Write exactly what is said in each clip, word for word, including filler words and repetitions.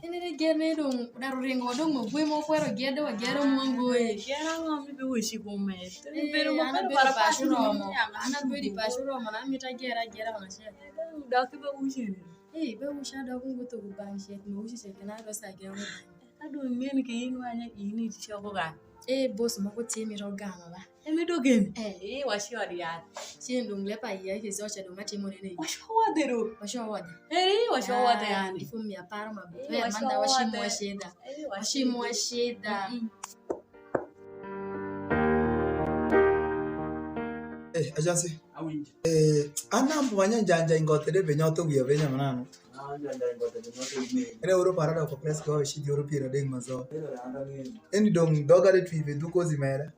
Ene de ger me dong daro ringo wa dong mo gwe mo kwero ger de wa ger mo ngo e. Ger ang'o mi be weshi kume? Eh, bedo mo an kwero abedo bara pacu romo. An abedo pacu romo na mita ger agera wa ng'ache. Dok ibe ushi ni. Eh, be ushi adok ngo to bang' shek mo ushi shek na ro sa ger mo. Ka dong ng'eni ke in wanya in i choko ga. Eh, boss moko timi ro gamo ba. Emi dogeni? Eh. Eh, waci od yath. Cien dong lepa iya ke zocha dong atimo nene. Waco wadhe ro. Waco wadhe. Eh, waco wadhe yani. Ifu mia paro ma. Eh, waco wadhe. Waci mwa shida. Eh, waci mwa shida. Eh, ajase. Awinji. Eh, anambu wanya njanja ingote de be nyoto wiya be nyamanano. Ene oro para da ko pres ko shi joro pira deng mazo. Eni dong doga de twi be duko zi mere.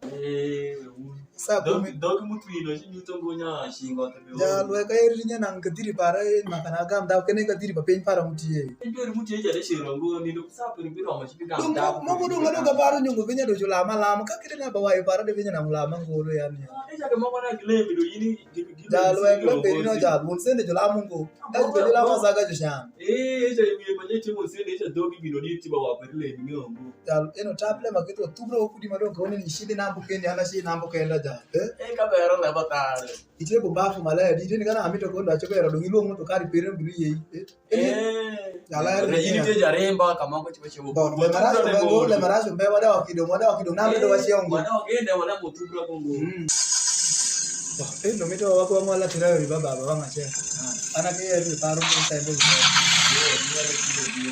Sa kumi. Dog mutwi no shi nyuto ngo nya shingo te be. Ja lwe ka eri nya nang kadiri para e makana gam da kene kadiri pa piny para mutie. Kadiri mutie ja de shiro ngo ni do sa pe bi romo shi gam da. Mo ko dong ado ka paro nyungo vinya do jula malama ka kite na ba wai para de vinya na mulama ngolo yani. Ejake moko na gilemi do yini. Jal wek lo peri no jal wun sende jula mungu. Ka ju peri la ma saga ju shan. Eh, ejake wiye ma je timo sende ejake dogi bino ni tiba wa peri le ni ngo. Jal eno table ma kito tubro kudi ma dong koni ni shidi nambu kendi ana shi nambu kenda jal. Eh? Eh, ka bero na batare. Ite bombafu malaya di tini kana amito kondo acho bero dong iluong moto kari peri no bino yei. Eh? Eh, jala re ni tie jarimba kama ko chibo chibo. Bon, le maracho be go, le maracho be wada wakido, wada wakido na ndo wa chiong. Wada wakende wala mutubra kongo. Mm. Bon, eh, lo mito wa ko ngwala tira ri baba baba ngache. Ana ke ya ri paro ko sai bo. Yo, ni wala kido dio.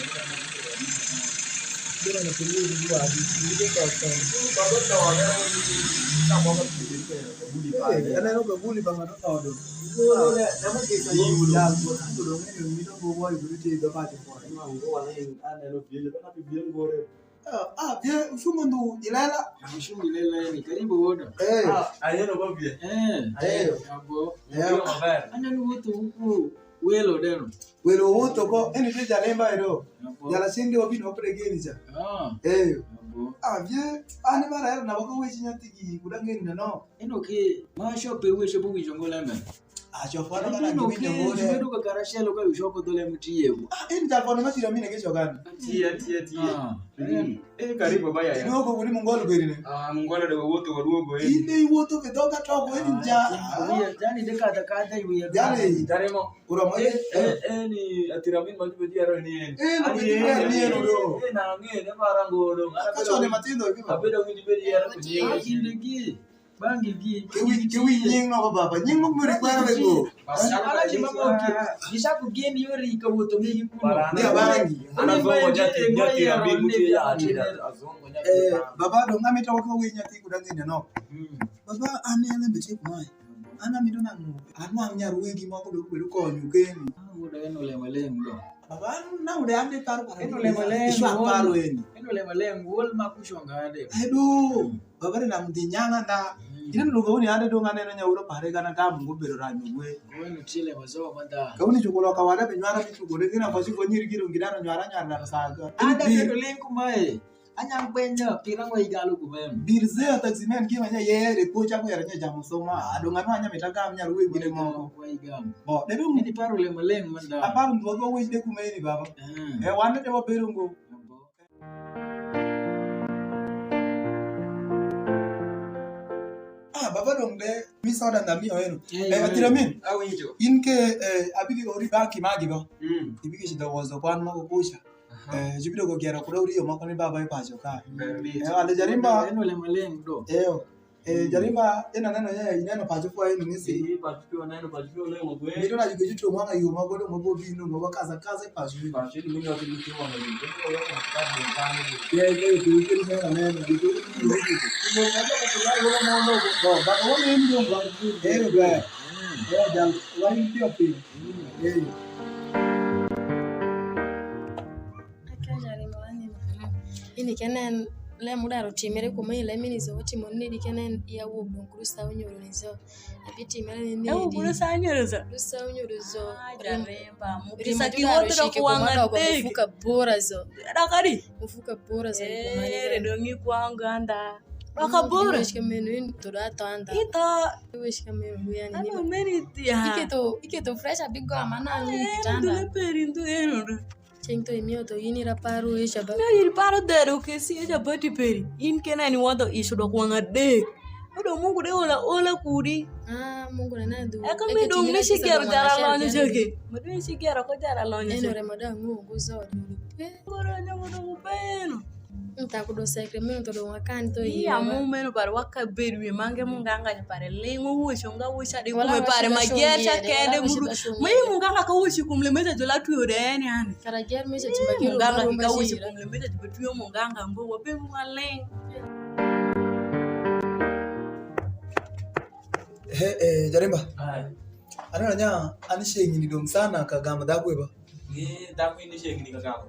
Dina na kuru ri wa di, ni ke ko ko. Baba to wa na ko ni. Sa baba kido. Eh, aneno ka buli pa ng'ato odo. Ah, ah, bie, ucungo ndhu i lela. Ucungo i lela ni, karibu woda. Eh. Ah, ayelo ba bie. Eh. Eh. Abo. Eh. Aneno wuotho ku welo deno. Welo wuotho ko, eni te jalemba edo. Abo. Jala sende wabino wapre geni cha. Ah. Eh. Abo. Ah, bie, ani mara era na bako wechi nyathi gi kuda ngeni na no. Eno ke ma shop e weche bu winjo ngo lembe. Ah, shop wana kana winjo ngo le. Bedo ka karashelo ka shop do le mutiye. Ah, in jal kono masira mine ke shogani. Tiya tiya tiya. Eh, karibu baya. Iduogo kuni mungolo berine. Ah, mungolo de wuotho waduogo eh. Inde iwuotho ke doga toko en ja. Jani de kata kata iwe. Jani. Daremo. Ura mo eh eh ni atira min ma gibe diero ni en. Eh, no be diero ni en do. Eh, na ngi ne mara ngolo. Ka chone matindo ki ba. Abedo winjo be diero. Kinde gi. Bangi gi. Kewi kewi nying no baba. Nying mo mere kwara be go. Ala ji ma mo ke. Ni sa ku gen yo ri ka wuto mi ku. Ni abangi. Ana go ja ti ja ti abi mu ti ya ti. Eh, baba do ngami to ko wi nyati ku dangi no. Baba ane le mbe ti ku mai. An amito nang'o? Anwang' nyar wegi moko dok bedo konyo keni. Wuda en olemo leng do. Baba an nang'o de an de paro paro. En olemo leng. Ico aparo eni. En olemo leng wol ma kuconga ade. Edo. Baba de nang'o dhi nyanga nda. Ina lugo woni ande dong aneno nyauro pare kana tamu ngo bedo ranyo gwe. Gwen utile mazo manda. Ka woni chukulo ka wada be nywara mi chukulo kina kwa chukulo nyiri giro ngidano nywara nywara na saga. Ada kedo leng kumae. Anyang penja pira ng'we igalo kumeno. Birze a taximan ki manya yere ko cha kwera nya jamo soma. Adonga no anya mita gam nyar we gine mo. Kwa igam. Bo de dum. Ni paro le maleng manda. Aparo ndo go we de kumeni baba. Eh, wan de wa bedo ngo. Ah, baba dong de mi soda na mi oeno. Eh, atira min. Awinjo. In ke eh, abigi ori banki magi ba. Mm. Ibigi chido wozo kwan mo kucha. Eh, jubiro go gero kuda uriyo moko ni baba i pacho ka. Eh, ale jarimba. Eno le maleng do. Eyo. Eh, jarimba ina neno ya ineno pacho kwa ino ngisi. Eh, pacho kwa neno pacho kwa le mo gwe. Mito na jugo juto mwana yo mago do mago bi no mago kaza kaza i pacho. Pacho ni mimi watu ni kwa na yo. Kwa ya kwa kwa kwa. Ye ye tu ke ni neno neno. Ba ko ni ndo ba. Eh, ba. Eh, jal. Wari pio pio. Eh. Akia jari mo aneno. Ini kenen le mudaro timere kuma ile mini zo timo nini kenen ya wo bon kurusa unyoro ni zo. Abi timere ni nini. Ewu kurusa unyoro zo. Kurusa unyoro zo. Ah, jaremba. Mukisa kiwote do kuwanga tek. Mufuka bora zo. Dakari. Mufuka bora zo. Eh, redongi kwanga nda. Wakabora. Wech kameno in to da to anda. Ito. Wech kameno yani. Ano meni tia. Iketo iketo fresh abigo amana ni kitanda. Ndo peri ndo eno. Ceng' tho imio tho in ira paro ica ba. Mio in paro dhero ke si ica ba ti peri. In kena ni wadho ico dok wang' adek. Odo Mungu de ola ola kudi. Ah, Mungu na na du. Eka mi dong mi ci gero jara lonyo jege. Ma dong ci gero ko jara lonyo jege. Eno re ma dong ngu ngu zo. Koro nyo mo dong beno. Nta kudo sekre mi to dong akan to iya. Iya mo meno bar waka bedo wi mange munganga ni pare lengo wucho nga wucha de kume pare ma gercha kende mudu. Mai munganga ka wuchi kum le meja jola tuyo de yani yani. Kara ger meja chimba kiro. Munganga ki ka wuchi kum le meja jola tuyo munganga mbo wabe mwa leng. He, eh, Jarimba. Aneno nya an ceng'ni dong sana ka gamo dhakwe ba. Ni dhakwe ni ceng'ni ka gamo.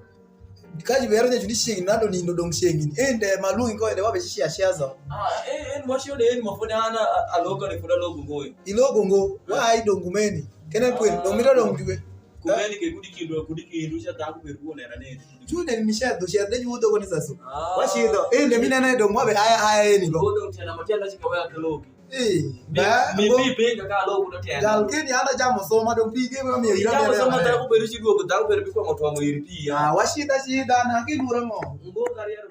Ka ji bero nyo ni ceng'ni nado nindo dong ceng'ni. Ende malungi ko ende wabe ci cia zo. Ah, eh, en wacho de en mafuta ana aloka de futa logo ngoyo. Ilogo ngo, wa ai dong kumeni. Kene kwen, dong mito dong juwe. Kumeni ke kudi kindu, kudi kindu cha dhakwe be ruo nena ne. Jude ni shedho, shedho ju wudo koni sasu. Ah. Wacidho. Ende minene dong wabe aya aya eni bo. Wudo tena matenda chika waya kalogi. Eh, mi mi penjo ka alo kuno tena. Jal keni ana jamo soma dong pige ma miyo ira. Jamo soma ta ku beru chiduogo ta ku beru bikwa motwa mo iri pi ya. Ah, washida shida na ki dura mo. Ngo kariero.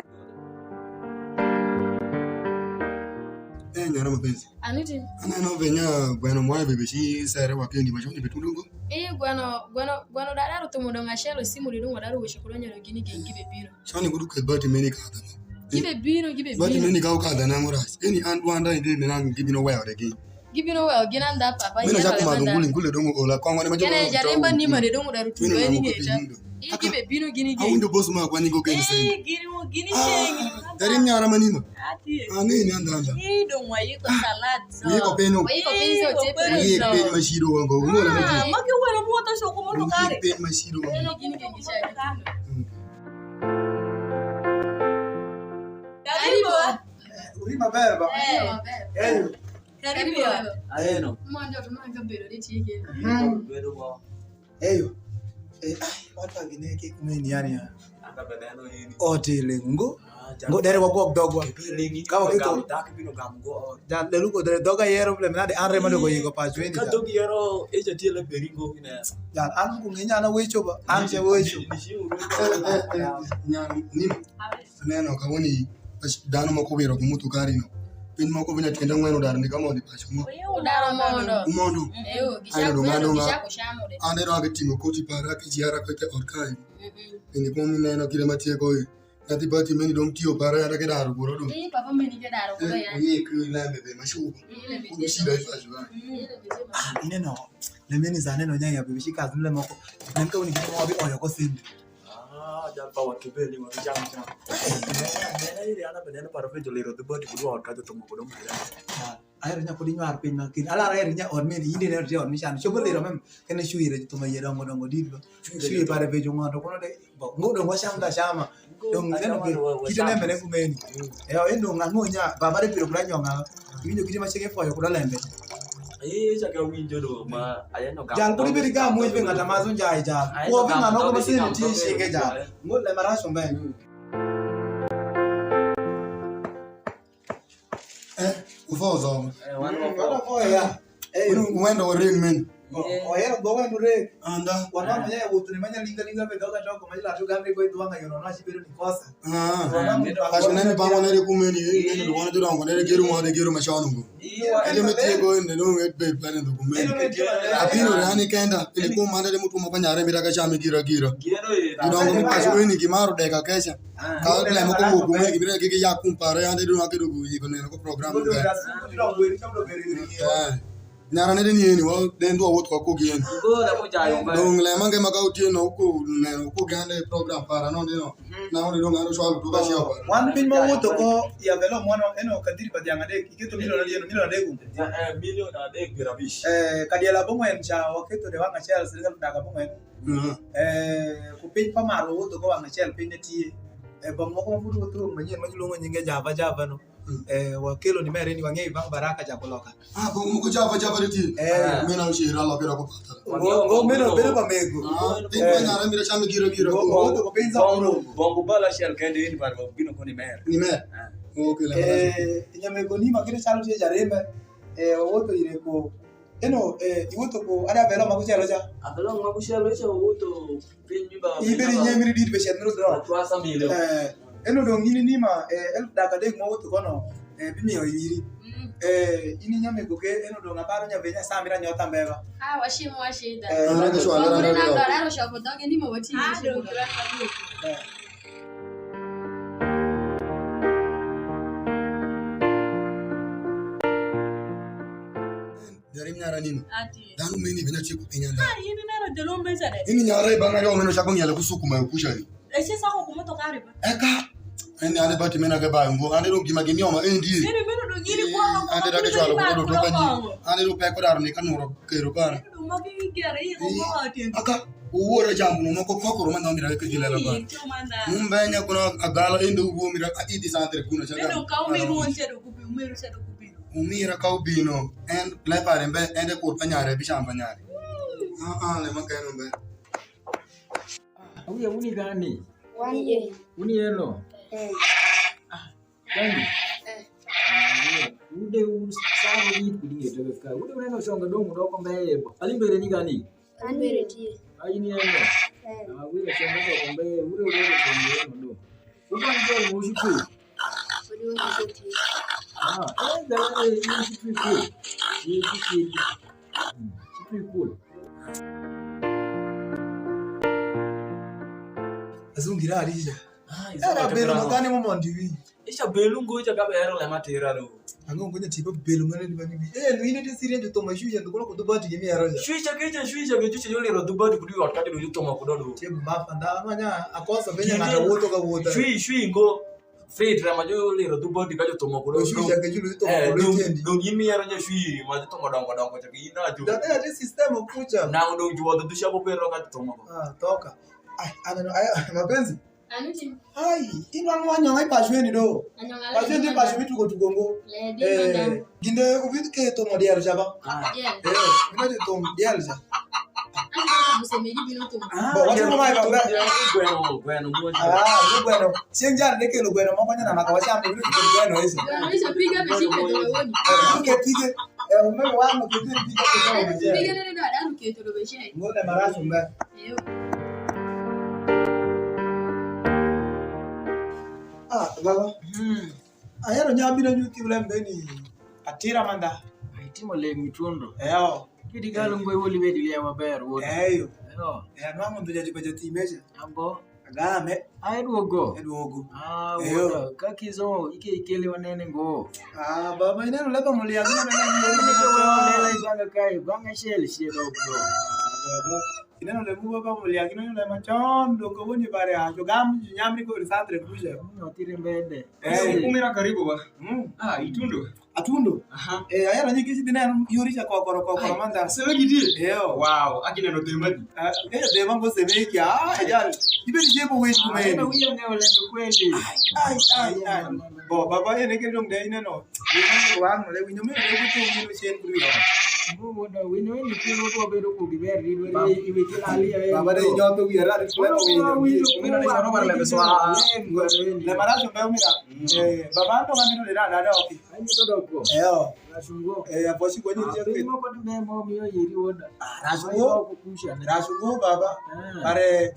Eh, nyara mapenzi. Aniti. Aneno venya gweno mwa bebe chi sere wa kendi ma choni betudo ngo. Eh, gweno gweno gweno dada rutumo dong achelo simu didong wadaro weche kulo nyalo gini gengi bebiro. Cani kudu keth bati meni kadha. Gibe bino, gibe bino. Bati meni ka ukadha na ngura. Eni an dwanda ide ne nang gibino weyo de gi. Gibino weyo gin andha papa. Mina chako madho nguli nguli dongo ola kongo ne majo. Kene jarimba ni ma de dongo daru tu ni ngeta. I gibe bino gini gini. Awinjo boss ma kwani go geni seni. Eh, gini mo gini shengi. Dari nyara manima. Ati. Ani ni andha andha. Ni dong wa yiko salad. Yiko peno. Wa yiko peno. Yiko peno mashiro wango. Ngona mati. Maki wala mo ta shoko mo to kare. Yiko peno mashiro wango. Gini gini. Karibu. Uri maber ba? Eh. Eyo. Karibu. Ayeno. Mondo to manga bedo ni tike. Bedo mo. Eyo. Eh, ai, watu wengine ke kumeni yani ya. Aka bedeno hini. Otile ngo. Ngo dere wa gwok dogwa. Ka wakito. Dak bino gam go. Ja de luko dere doga yero vle mnade anre ma dogo yigo pa jweni. Ka dogi yero e ja tiele beringo ine. Ja an ku ngenya na wecho ba. An che wecho. Nyan ni. Neno ka woni dhano moko wiro gi mutu kari no. Piny moko bina tiende ng'wen udaro ni ka mondo i pacho mo. Udaro mondo. Umondo. Ayo dong adonga. Ande dong abitingo koti para ki jiara kwete ot kae. Ini kum ineno kire ma tye koi. Nyathi bati meni dong tiyo para yata ki daro kuro dong. Eh, papa meni ke daro kuro ya. Oye ki lembe be mashuba. Kudu shida ifa juba. Ineno lemeni za neno nyanya bibi shi kazi mle moko. Nen ka woni gitimo wabi oyo ko sindi. Ah, jal pa wa kibeli wa jam jam. Nena iri ana be neno paro pe joliro dhi bati kudu ot ka jotumo kudu mire. Ahero nya kodi nywar piny ma kin. Alar ahero nya ot meni yinde ne ot mi chan. Chopo liro mem kene shwire to ma ye dongo dongo dit lo. Shwire pare be jongo to kono de bo ngo dongo sham da shama. Dong neno be kite ne mene kumeni. E o endo nga ngo nya baba de piro kula nyonga. Winjo kite ma chege foyo kula lembe. Eh, cha ka winjo do ma ayeno ga. Jal kodi bedi ga mo be ngata ma zunja ai jal. Ko be ngano ko ma sene ti shinge jal. Ngo le maraso mbe. Eh, ufozo. Eh, wan wafo. Wala ko ya. Eh, unu wendo oring men. Oyero go wendo re. Anda. Wana manya ya wutu ni manya linga linga be doga dogo manya la tu gambe go idwanga yono na shibero ni kosa. Ah. Kasi nani pango nani kumeni, nani dwanga dwanga nani gero mo de gero mashono ngo. Ile metiye go ende no wet be pare ndo kumeni. Apino rani kenda ile ko manda de mutu mo panyare mi daga chame gira gira. Didongo mi pacho weni gimaro deka kecha. Ka le moko mo kume gibiro gi ya kumpare ande dun ake dugu yiko neno ko program ga. Eh. Nyara ne de ni eni wa de ndo wot ko ko gi eni. Dong le mange ma ka utie no ko neno ko gi ande program para no dino. Na woni dong ando shwa tu ba shi apa. Wan piny ma wuotho ko ya velo mwana eno kadiri pa dhiang' adek iketo milion adek milion adek. Eh, milion adek gi rabish. Eh, kadiela bong'wen cha waketo de wang' achiel sirkal daga bong'wen. Eh, ku piny pa mar wawuotho ko wang' achiel piny ne tye. Eh, bong moko ma pud wotho manyen ma gilwongo nyinge Java Java no. Eh, wakelo ni mere ni wang'eyo bang' baraka jako loka. Ah, bong moko Java Java de tye. Eh, mena ushira loka ko pata. Ngo ngo meno bedo pa mego. Ah, tin pa nyara mira chame gira gira. Ngo ngo to penza bong bala shel kende ni bar bino ko ni mer. Ni mer. Okay, la. Eh, nyamego ni ma kile chalo tie jarembe. Eh, wawuotho ire ko Eno, eh, iwuotho ku ada belong ma kucelo ca? Abelong ma kucelo ca wuotho piny mi ba. Ibedo nyemiri dit be cen miro dro. Atwa samile. Eh, eno dong' in ni ma, eh, el dak adek ma wuotho kono, eh, bimiyo iri. Mm. Eh, in nyamego ke, eno dong' abaro nya be nya samira nyota mbeba. Ah, washimo washida. Eh, ah, ndio swala. Ore na ndo aro shopo doge ni mo wati. Ah, dong' kira. Eh. Jarim nyara nini? Ati. Dhanu meni bina tieko piny anda. Ah, in ineno jolombe cha de. Ini nyara ibanga yo meno chako nyala kusuku ma kusha ni. Ese sako kumoto kare ba. Eka. Ani ane bati mena ke ba ngo ane ro gima gimiyo ma endi. Sini meno do nyiri kwa. Ane da ke chwalo ko do toka ni. Ane ro pe ko dar ni kanuro kero bara. Aka uwuora jambu no moko kokoro ma ndomira ke jilelo ba. Mumbe nya kuna agala ende uwo mira a idi santre kuna cha. Endo ka umiru onche do kubi umiru cha do kubi. Umira ka ubino en lepare mbe ende kut pa nyare bicam pa nyare. Ah ah le ma keno mbe. Awia uni gani? Wan ye. Uni yelo. Eh. Kani? Eh. Ude usaro ni kudinge tebe ka. Ude uneno shonga dongo doko mbe yebo. Alimbere ni gani? Alimbere tie. Ayi ni yelo. Eh. Ah, ude shonga doko mbe ude ude shonga doko. Uban jol mo shi kwe. Wadi wadi shi kwe. Ah, eh, da eh, shi kwe kwe. Shi kwe. Shi kwe kwe. Azungira arija. Ah, era belo magani mo mondi wi. Isha belu ngo cha ka bero le matira do. Ango ngo nyati ba belu ngane ni mani. Eh, no ine te sirien to ma shuja ndo ko do bati gimi ero ja. Shuja ke cha shuja ke juche yo lero do bati kudi ot ka do to ma kudo do. Che ma fa da ma nya akosa be nya na woto ka woto. Shui shui ngo. Faith ra ma jo lero do bati ka jo to ma kudo. Shuja ke ju to ma kudo tendi. Dong imi ero ja shui ma jo to ma dongo dongo cha ke ina jo. Da te system kucha. Na ndo ju do sha bo pero ka to ma. Ah, toka. Ai, aneno ai mapenzi. Anu ti. Ai, inwang'o anyong'a i pacu eni do. Anyong'a. Pacu eni pacu mi tugo tugo ngo. Eh, ginde ubid ke thum diel ca ba. Ah. Diel. Eh, ginde di thum diel ca. Ani kaka musemeji bino thum. Ah, bo watu mo mai ba. Gweno, gweno mo. Ah, ni gweno. Chieng' jana ne kelo gweno moko nyana maka wacham ni gweno hizo. Gweno hizo piga be chike to woni. Eh, ke pige. Eh, ume wa mo ke pige. Piga ne do ada ke to be chai. Ngone marasu mbe. Ah, baba. Hmm. Ayero nya bino nyuthi lembe ni atira manda. Itimo lem mitundo. Eyo. Kidi galo ngwe woli wedi liya maber wodi. Eyo. Eyo. Eh, anwang'o ndo jadi baja timeja. Ambo. Agame. Ah, edwogo. Edwogo. Ah, eyo. Woda. Ka kizo ike ikele wanene ngo. Ah, baba ineno leba mulia. Lela ibanga kai, banga shel shel ogdo. Baba. Ineno lembu baba muliak, ineno lem macon, dong kawoni bare a, jugam junyamri ko risatre kuca. Nyothire mbede. Eh. Kumira karibu ba. Mm. Ah, itundo. Atundo. Aha. Eh, ayero ni kisi dinen yuri cha kokoro kokoro manda. Sebe gidi. Eyo. Wow, aki neno dema di. Eh, eh, dema ngo sebe ki. Ah, ejal. Ibe ni jebo wes kumeni. Neno wiyo ne olendo kweli. Ai, ai, ai, ai. Bo baba ene ke dong de ineno. Wang le winyo mi le wuto winyo chen kuri. Mo mo da winyo ni ti mo ko bedo ku gi ber ni we i we ti ali ai. Baba de nyoto wi ara ri kule mo winyo. Winyo ni charo mar le beswa. Le mara so be mira. Eh, baba ndo ngami ndo da da oki. Ai ni to do ko. Eyo. Rasungo. Eh, apo si ko ni je. Mo ko de mo mi yo yiri woda. Rasungo. Rasungo baba. Are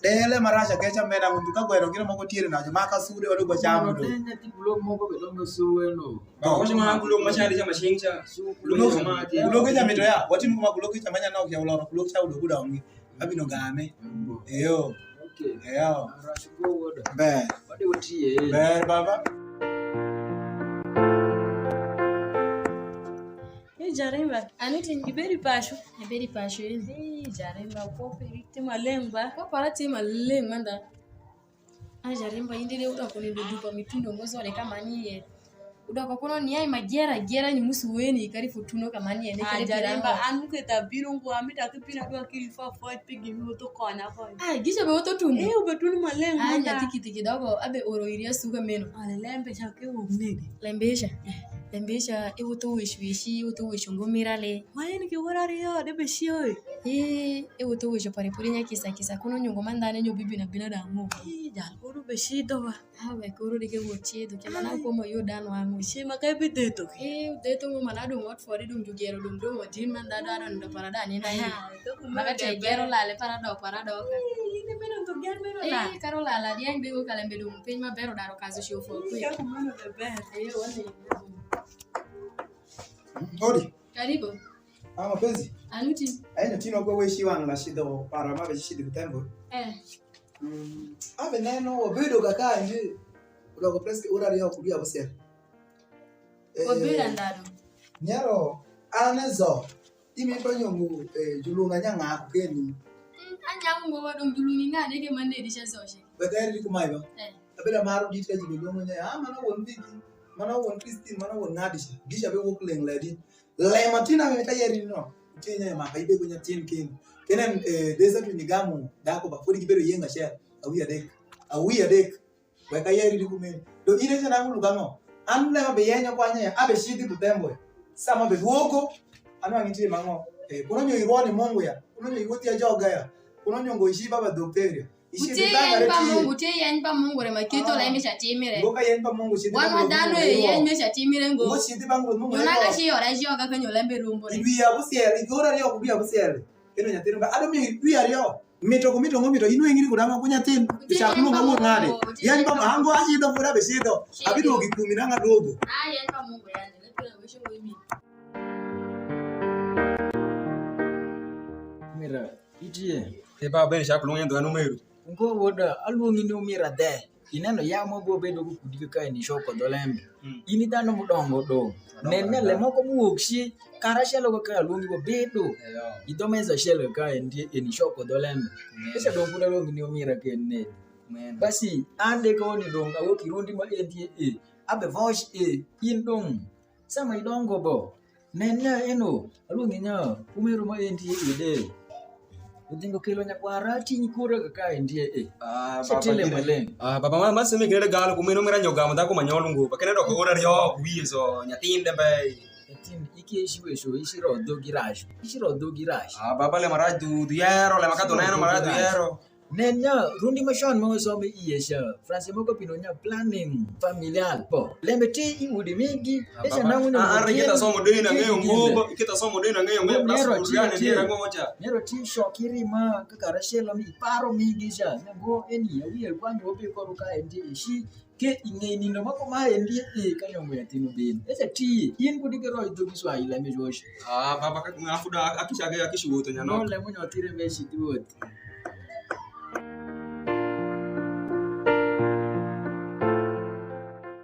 dele maraca keca mena muntu ka gweno gino moko tiere naco ma ka sude wadu ba chamo do. Tenya ti blok moko be dongo suwe no. Ba ko ma blok ma chande cha ma ching cha. Blok blok ke cha mito ya. Wati mu ma blok cha manya nok ya uloro blok cha udo kuda ongi. Abino game. Eyo. Okay. Eyo. Rasu go woda. Be. Wadi wati e. Be baba. Hey, Jarimba. Ani ti ibedi pacu? Ibedi pacu in. Hey, Jarimba, kwo pe timo aleng ba? Kwo para timo aleng manda. Ai, Jarimba, in dede udoko ni dupa mitundo ngo zole kama ni ye. Udoko kuno ni ai magera gera ni musu weni kari futuno kama ni ye. Ah, Jarimba, an ke ta biro ngo amita ke pina dwa kili fa fa pigi mi to kona ko. Ah, gicha be woto tundo. Eh, ube tundo maleng. Ah, nya tiki tiki dogo abe oro iri asuka meno. Ah, lembe cha ke wo nege. Lembe cha. Lembe ca iwuto wec weci, iwuto wec ungo mirali. Ma in ki wor ario de becioi. Ii, iwuto weco pare podi nya kisa kisa, kuno nyungo ma dhane nyo bibino abina dang' mo. Ii, jal kuru becidho wa. Ah, wek kuru dike wot cidho, kendo na kumo yo dan wang'o. Ci ma ka bidhetho ki. Ii, udhetho mo ma na dong' ot fodi dong' jugero dong' dong' wadin ma dhado ado nindo para da ni na yi. Aha, to kumeno. Ma ka tek ber. Gero lale para dok para dok. Ii, in meno to ger meno la. Ii, karo lala dieng' dego kalembe dong' piny ma ber odaro kazo ci ofo kwi. Ka kumeno de ber. Ii, wani. Odi. Karibu. Ah, mapenzi. Anuti. Aye nyathino go we shi wang' na shido para ma be shi shido tembo. Eh. Mm. Abe neno wabedo ga ka nje. Udogo preske ura riyo kudu ya busia. Eh, wabedo andado. Nyaro, an e zo. Imi pa nyongo, eh, julunga nya ng'ako keni. Mm, anyango ngo wadong julungi ng'ane ke mande di cha zo shi. Beteri di kumai ba? Eh. Abeda maro dit ka ji be luongo nya, "Ah, mano won Vicky, mano won Christine, mano won Nadisha." Gisha be wok leng' ledi. Le ma tin ami ta yeri no. Tin nya maka ibe go nyatin kin. Kenen, eh, desa tu ni gamu dako ba fodi gibedo yenga share. Awi adek. Awi adek. Weka yeri di kumeni. Do ine cha nangu lugano. An le ma be yenyo kwa nya, abe shidi butembo. Sama be duogo. Anu angi tiri mango. Eh, kuno nyo irwoni Mungu ya. Kuno nyo iwuti ya joga ya. Kuno nyo ngo ishi baba dokteria. Utie yeny pa Mungu, utie yeny pa Mungu re ma ketho lembe ca timire. Ngo ka yeny pa Mungu ci. Wan wa dhanu e yeny me ca timire ngo. Ngo ci dhi bang' Ruoth Mungu. Jona ka ci ora ci oga ka nyo lembe rumbo re. Ibi ya busiel, ibi ora yo kubi ya busiel. Kendo nyathino ba ado mi wi ariyo. Mito ku mito ngo mito inweng'iri kuda ma ku nyathin. Utie yeny pa Mungu. Cak Mungu ng'ur ng'ade. Yeny pa Mungu. Ango acidho pura be cidho. Abiduogo gi kumi nanga duogo. Ah, yeny pa Mungu yani. Let me wish you with me. Mira. Itie. E baba bene cak lwonyo ndhu an umeru. Ngo woda, alwongi ni umira de. Ineno ya mo bo bedo ku kudi ka kae ni shoko dho lembe. Mm. In i dhanu mudongo do. Nen ne le moko muwok ci karacelo ka kae alwongi bo bedo. Eyo. I dho meza acel ka kae ndie e ni shoko dho lembe. Amen. Esa dong pud alwongi ni umira ke ne. Amen. Basi an de ka woni dong awok i rundi ma en tye e. Abe voc e in dong. Sama idongo bo, nen nya eno, alwongi nya, umero ma en tye ide. Udhingo kelo nyakwara, tinyi kura ka ka en tye e. Ah, se baba tile gire. Maleng. Ah, baba ma, ma semi gire galo, kumeno mera nyoga mo dhako ma nyol ngo, ba kene doko ora ryo, wiye so, nyatin de be. Nyatin, iki esi we so, isi ro dhogi rac. Isi ro dhogi rac. Ah, baba le maraj du, du yero, le maka du neno maraj du yero. Nen nya, rundi ma con ma wasomo i iye ca, Francis moko pino nya planning familial. Bo, lembe ti i udi migi, ah, esa baba, nangu ni ah, ah, iketa somo deni na ng'eyo ngo, iketa somo deni na ng'eyo ngo, plus program ni ra ngo cha. Nero ti shoki rima, kaka Rachel mi paro migi cha, nya ngo eni, ya wiye kwanyo obi koru ka en ti ishi, Ke i ng'ei nindo ma kumae ndie e ka nyongo nyathino bene. Ese ti, in kud ikero i dhogi cwa i lembe coc. Ah, baba, ka, nga fuda, akica, akica wuotho nyanok. Mo lemo nyothire me citi wuoth.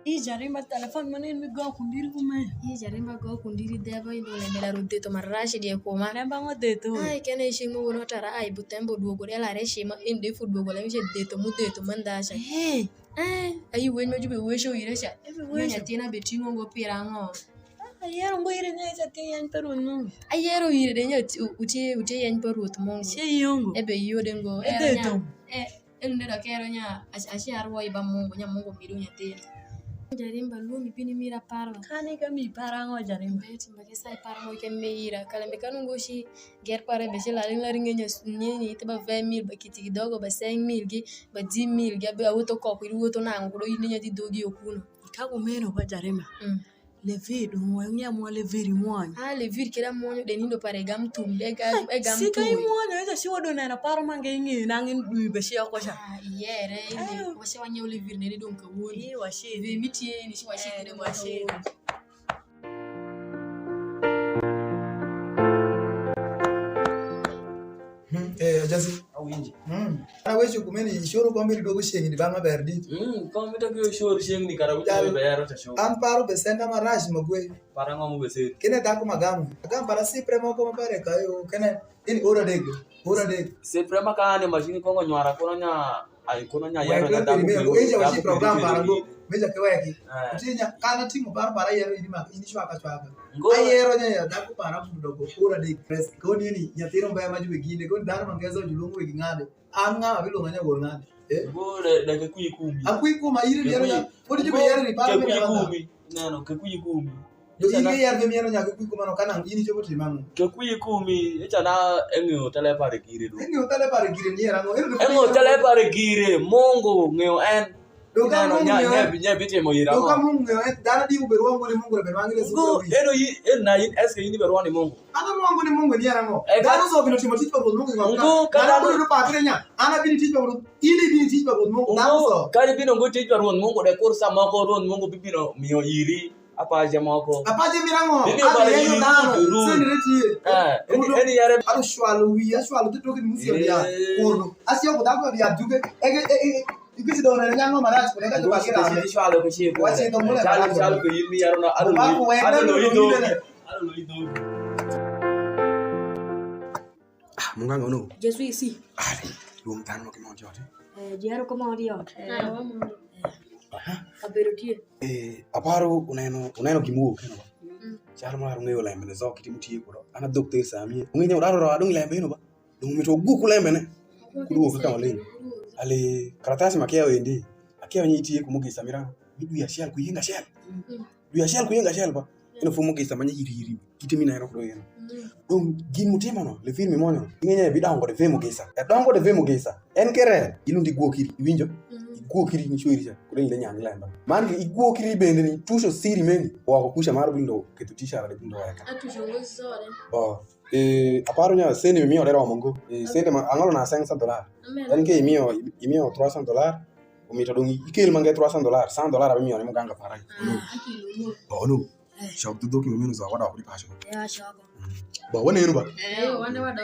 I jarimba telefon ma nen mi go kundiri kume. I jarimba go kundiri dheba i dole mela ro dheto marashi die kuma. Lemba ngo dheto. Ai, kene i cing mo wono tara ai butembo duogo de lare shima in de fu duogo lemi ce dheto mu dheto mandacha. Hey. Eh, ayi weny ma jube weco ire ca. Ebe weco. Nyathina be ting'o ngo pira ang'o? Ah, ayero ngo ire nya ca ti yany pa Rwoth Mungu. Ayero ire de nya uti-, uti-, utie yany pa Rwoth Mungu. Cie yongo. Ebe yode ngo. Ebe ero nya, thum. Eh, elunde dok ero nya, ac-, aci arwo i ba Mungu, nya Mungu mido nyathina. Jarimba lwongi bini mira parwa. Kani ka mi para ang'o jarimba? Beti. Mbagi sa iparo mo ken me ira, kalembe ka nungo ci ger pare be ci laring laring nyo nyenyi ite ba ve mil ba kiti gi dogo ba seng mil gi ba di mil gi abe awuotho koko iwuotho nango kudo in nyo di dogi okuno. Ka kumeno ba jarima. Mm. Levi dong wa ngia mo levi ri mwony. Ah, levi kira mwony de nindo pare gam tum de gam e gam tum. Sika i mwony ita ci wado neno paro mange ngi nang in dwi be ci oko cha. Ah, iyere ni wa ci wa nyiew levi ne dong ka woni. Ni wa ci. Ve mitie ni ci wa ci de wa ci. Hmm, eh, Ajasi. Awinji. Hmm. Ana weche kumeni ishoro kombe lidogo shengni bang' maber dit. Hmm, kombe to kiyo shoro shengni kara wujo be yaro ta shoro. An paro be senda marash magwe. Para ng'o mo be sir. Kene dhako magamo. Agam para sipre moko mabere kayo. Kene ini ora dego. Ora dego. Sipre makane machine kongo nywara kono nya Ai, kono nya yero na daku. Wek nya waci program para ngo. Meja ke weki. Eh. Uti nya kana timo para para yero ini ma ini chwaka chwaka. Ngo. Ayero nya ya daku para mu dogo ora de press. Ko ni ni nyathino mbe ma jube ginde ko dano ma ngezo julungu wegi ngade. An nga ma bilunga nya wor ngade. Eh? Ngo de de ke kuyi kumi. Akuyi kuma iri yero ya. Ko di jube yero ni para me kumi. Neno ke kuyi kumi. Do in ke yer be mieno nyaku kwi kumano ka nang in icopo timo ang'o? Ke kwi kumi, eca na eng'eyo tele pare gire do. Eng'eyo tele pare gire ni yer ang'o? Eno do eng'eyo tele pare gire, Mungu ng'eyo en. Do ka Mungu ng'eyo en. Nye bitimo ira mo. Do ka Mungu ng'eyo en, dhano di uberwa ng'o ni Mungu rebel wang'ile su. Eno yi, en na in eske in iberwa ni Mungu. Ana Mungu ni Mungu ni yer ang'o? Dhano so bino timo tich pa Rwoth Mungu ng'o. Ngo ka dhano bino pakre nya. Ana bini tich pa Rwoth, in ibini tich pa Rwoth Mungu. Dhano so. Kadi bino ngo tich pa Rwoth Mungu de kur sa moko Rwoth Mungu bibino miyo iri. Apaje moko. Apaje mirang'o? Bibi ado yeyo dano. Sendere tie. Eh, eni eni yare. Ado shwalo wi, ashwalo te toke ni musi ya. Kono. Asiya ko dako ya duke. Ege ege. Ikisi do na nyang'o marach ko ka to bakira. Ni shwalo ko shi. Wachi to mule. Shwalo shwalo ko yimi yaro na ado. Ba ko wena ado lo ido. Ado lo ido. Ah, munganga ono. Jesu isi. Are, dwong' dhano ma gimon jote. Eh, jero ko mor yot. Eh, wamor. Aha. Kabedo tye. Eh, aparo uneno, uneno gimowok keno ba. Mm. Calo mar ung'eyo lembe ne zok kitimo tye kudo. An adhok te sami. Ung'eyo udaro ro adong lembe eno ba. Dong mito guku lembe ne. Kudu ka maleng. Ali karatasi ma kiyawo endi. Akiyawo ni itye kumugisa mira. Midwi achiel ku yinga achiel. Mm. Dwe achiel ku yeng achiel ba. Eno fumo gisa ma nyaka iri iri. Kite mi neno kudo yeno. Mm. Dong gin mutimo no, le film mo no. Inge nya bidongo de vemo gisa. E dongo de vemo gisa. En kere ilundi gwokiri, iwinjo? Mm. Igwokiri ni chweri cha. Kudo ile nyang lemba. Man ke igwokiri bende ni tusho siri meni. Wako kusha mar bindo keto tishara de bindo weka. Atusho ngo zore. Oh. Eh, aparo nya sende mi miyo de romo ngo. Eh, sende ma angolo na seng sa dolar. Amen. En ke imiyo imiyo trois cents dollars. Omito dong ikel mange trois cents dollars, cent dollars abimiyo ni muganga para. Ah, akelo no. Oh no. Eh. Shop tu doki mumino zo wada kuri pasho. Ya shop. Ba wane yenu ba. Eh, wane wada.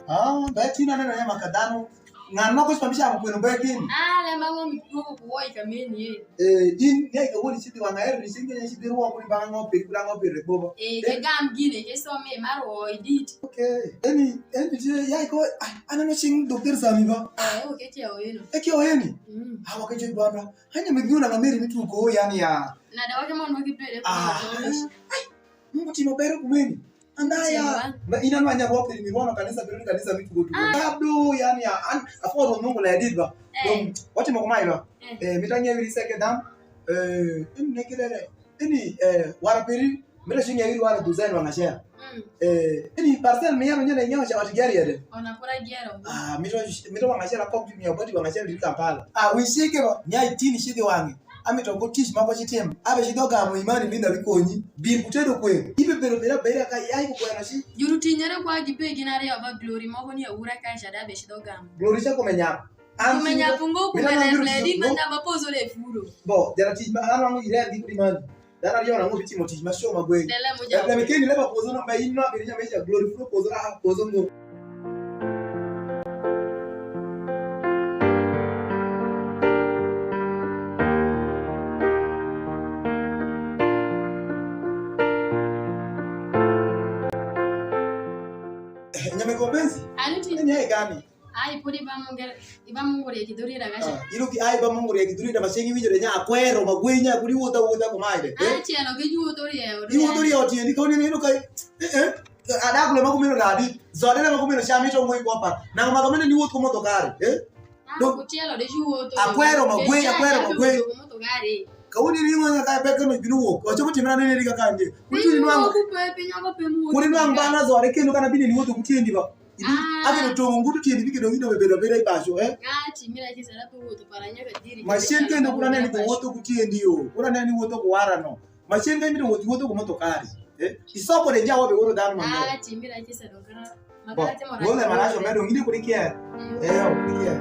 Ah, ba tina neno ya makadano. Ng'an moko sipamisha kweno bekin. Ah, le mango mi kuogo kuwoi kameni eh. Eh, in ne ka woni sidi wanga er ni singe ne sidi ruwa kuri banga ngo piri kuri ngo piri bobo. Eh, ke gam gine ke some mar woi dit. Okay. Eni eni je ya ko ah, aneno sing dokter Sami ba. Eh, okay ke oyeno. E ke oyeni. Mm. Ah, wake je bwana. Hanya me guna ngameri mitu ko yani ya. Na da wake mon wake bere. Ah. Mungu timo bero kumeni. Andaya. Ma ina no anya rope ni rono kanisa bero kanisa mitu go tu. Bado yani ya an aforo Mungu la edit ba. Dong watimo kumae ba. Eh, mitanya wiri seke dam. Eh, in ne kirere. Ini eh wara peri mira shinge wiri wara duzen wanga share. Eh, ini parcel mi yano nyene nyawa cha wati gari yade. Ona pura gero. Ah, mito mito wanga share kok mi abati wanga share di Kampala. Ah, wi shike ba. Nyai tini shike wangi. Amito ko tich moko citim. Abe cidho gamo imani mi ndabi konyi. Bin kutedo kwe. Ibe bedo bera bera ka yai ko kwena shi. Juru tinyere kwa gi pe gin ariyo ba Glory moko ni aura ka shada be cidho gamo. Glory cha kome nyap. Kome nyap ngo kume refledi ma nyamba pozo le furo. Bo, jara tich ma an wangu ire gi kudi mani. Dana riyo na ngo bitimo tich ma show ma gwe. Dele mo ja. Dele keni leba pozo no ba in no abiri nyama ja Glory furo pozo a pozo ngo. Nyamego Benzi. Ani ti. Ni ai gani? Ai podi ba mungere, iba mungore ki dori daga. Ah, ino ki ai ba mungore ki dori daga sengi winjo de nya akwero ma gwe nya kuri wuta wuta ko mai de. Ah, chelo ke ju dori e. Ju dori e otiendi ko ni no kai. Eh eh. Ada kule ma kumino dadi. Zode ma kumino shami to ngoi kwa pa. Na ma kamene ni wuto moto kare. Eh? Dok tielo de chuo to. Akwero ma gwe, akwero ma gwe. Kawuni ringo nya ka peke no bino wuok. Wacho ko timra ne ne riga kanje. Kutu ni nwango. Kutu ni nwango bana zore kendo kana bini ni wuto kutiendi ba. Ibi ake no tongo ngutu tiendi bike dongi do bedo bedo ibacho eh. Ngati mira kisa na pe wuto para nyaka diri. Machine kendo kuna ne ni wuto kutiendi yo. Kuna ne ni wuto kuwara no. Machine ka imito wuoth wuotho ku motokari. Eh? Isoko de jawa be woro dhano mang'eny. Ah, timira kisa do kana. Bo, makara timo wole maracho medo ngide kuri kier. Eh, yo, kuri kier.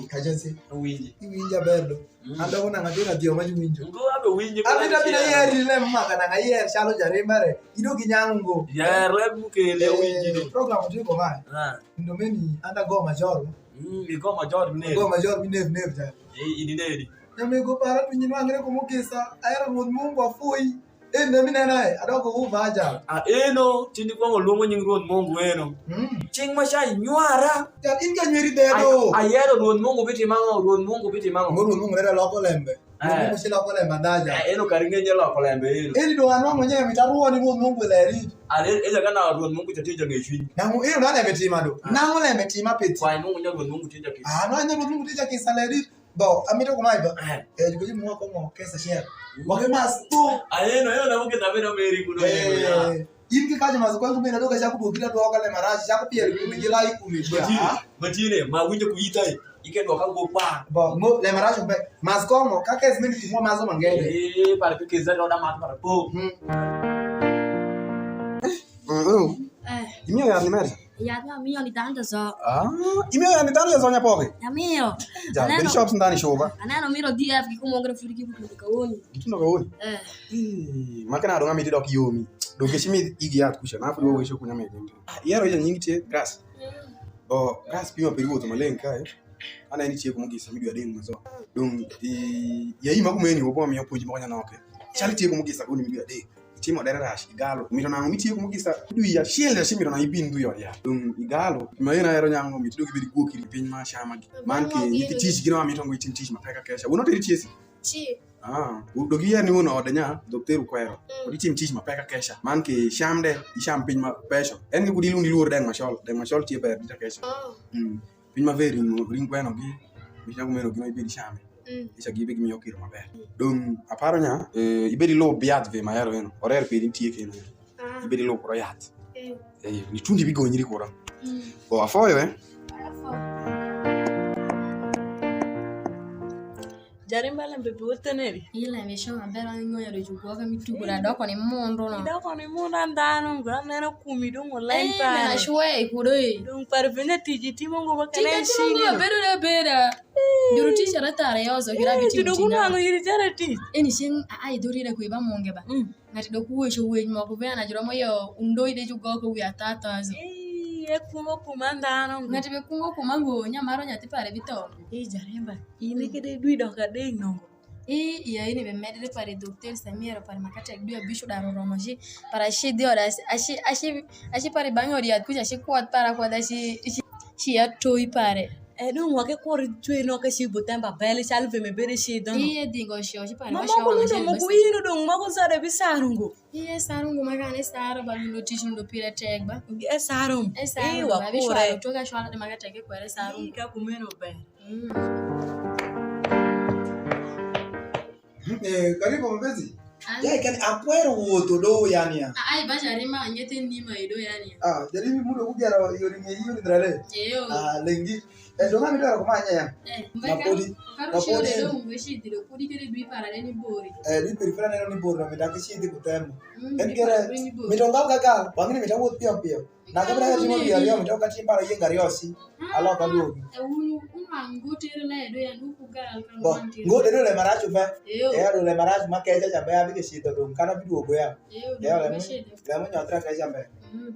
Kajensi. Winji. Iwinja ber do. Mm. Ando kona ngati na dio ma winjo. Ngo abe winji. Abi da bina yer ile maka na yer chalo jarimba re. Ido gi nyango ngo. Yer le bukele winji do. Program tu ko mai. Ah. Ndo meni anda go major. Mm, mi go major mi nevi. Go major mi nevi nevi ja. Eh, ini neri. Nyamigo para tu nyinwang're ku mukisa, ahero Rwoth Mungu afoyi. Eh, ne minena eh, adoko wu vaja. Ah, eno, tindi kwongo luongo nying Rwoth Mungu eno. Mm. Cing ma ca inywara. Kat in ka nyweri dedo. Ay-, ayero Rwoth Mungu bitimang'o, Rwoth Mungu bitimang'o. Ngo Rwoth Mungu nere loko lembe. Mungu ciloko lembe andha. Eh, eno kari ng'e nyeloko lembe eno. Eni dong' anwang'o nyinge mit arwo ni Rwoth Mungu i leri. Ene ka na Rwoth Mungu catijo ng'e cwiny. Nangu eno na lembe tima do. Nangu lembe tima pith. Kwa Mungu nyo Rwoth Mungu tija ki. Ah, no nyo Rwoth Mungu tija ki saleri. Bo, amito kumae ba. Eh. Eh, ko ji mo ko mo kesa share. Wake mas to. Aye no, yo na mo ke tabe no meri kuno. Eh. In ki kajo mas ko ngumina doka chaku bokira doka le marachi chaku piel kumi jilai kumi. Matine, matine, ma winjo ku itai. Ike doka go pa. Bo, mo le marachi be. Mas ko mo ka kes min ki mo mazo mangere. Eh, par ke kesa do da mat par po. Hmm. Mm. Eh. Imiyo yath ni meri? Yath ma miyo ni dhano zo. Ah, imiyo yath ni dhano zo nyapoke? Amiyo. Ja, aneno, bishop ndani shoba. Aneno miro D F gi kumongre furi gi kutu kawoni. Gitundo kawoni? Eh. Eh, ma kana donga miti dok yomi. Donge shimi igi yath kusha na furi wewe shokunya mege. Ah, yero ya nyingi tie gas. Mm. Bo gas pima peri woto maleng kae. Ana ni tie kumugisa midwa ding mazo. Dong i ya ima kumeni wobo miyo puonj mo nyanoke. Chali tie kumugisa kuni midwa ding. Itimo dere rac, igalo. Mito nang'o mitieko mugisa dwi acel, acel mito nang'o ibin dwi ot yath. Dong' igalo. Maeno aero nyango mito dong' ibed gwok iri piny ma cama gi. Man ke nyithi tic gin ma mito ngo itim tic ma pek akeca. Wuno teri tiesi? Ci. Ah, dong' iyer ni wuno ode nya, dokter ukwero. Mm. Kod itim tic ma pek akeca. Man ke cam de, icam piny ma peco. En ke kudi lund iluor deng macol, deng macol tie ber dit akeca. Oh. Mm. Piny maber ring, ring gweno gi, mi cak meno gino ibedi chame. Mm. Ica gibi gimiyo kiro maber. Dong aparo nya, eh, ibedi lo biat ve mayaro eno. Orer pedi nitie keno. Ah. Ibedi lo kuro yat. Eh. Eh, ni tundi bigonyri kura. Mm. Bo afoyo, eh? Afoyo. Jarimba lembe biwotheneri. Ile misho maber wang'eyo do jugwoga mitugo da doko ni mundu no. Idoko ni mundu andhano ngo aneno kumi dong oleng. Eh, pare. Na shwe kudo e. Dong pare bende tiji timo ngo ba kene. Tije timo ngo bedo da beda. Juru tich ara tare yozo gira bitimo. Tudo kunwango yiri jara tich. Eni shin a ai dori da kwe ba monge ba. Mm. Ng'ati do kuweco weny moko bene na juro mo yo undo ide jugo ko wi atata zo. Ii, ekungo kuma ndano. Ng'ati be kungo kuma ngo nyamaro nyathi pare bitho. Ii, jarimba. Ine kede dwi dok adek nongo. Ii, iya ini be medre pare dokter Samia ro pare makatek dwi abic udaro romo ci para ci dhi oda aci aci aci pare bang'e odi yath kuca ci kwadh para kwadha ci ci atoi pare. E dong' wake kor cwer no ka ci butemba bele calu veme bede ci dhono. Iye dhingo cio ci pare. Ma moko nudo moko yino dong' moko zade bi saru ngo. Iye saru ngo ma kan esaro ba nudo tic nudo pire tek ba. Esaru. Esaru. Iwa kure. Abicwalo to ka cwalo de ma ka tek ekwere saru. Ka kumeno ber. Mm. Eh, karibu mpenzi. Ai. Ya kan akwero wuotho do yani ya. Ai ba jari ma nyete ni ma ido yani. Ah, jari mi mudo kugera yori ngi yori drale. Eyo. Ah, lengi. Eh, donga mi dwaro kumanya ya. Eh, mapodi. Karo shio de do ngwe shi dilo kudi kere dwi para ni bori. Eh, dwi peri para ni bori na mi daki shi di kutemo. Mm, en kere mi donga kaka wangini mi tawo pio pio. Na ka bra timo wi ariyo mi to ka tim paro yeng ariyo si. Alo ka duogi. E unu unwang' gotere na edo ya nuku gal ka nwanti. Ngo de le marachu be. Eyo. E do le marachu ma kecha cha be abi ke shito dong kana bi duogo ya. Eyo. Eyo le mu. Le mu nyotra kecha be. Mm.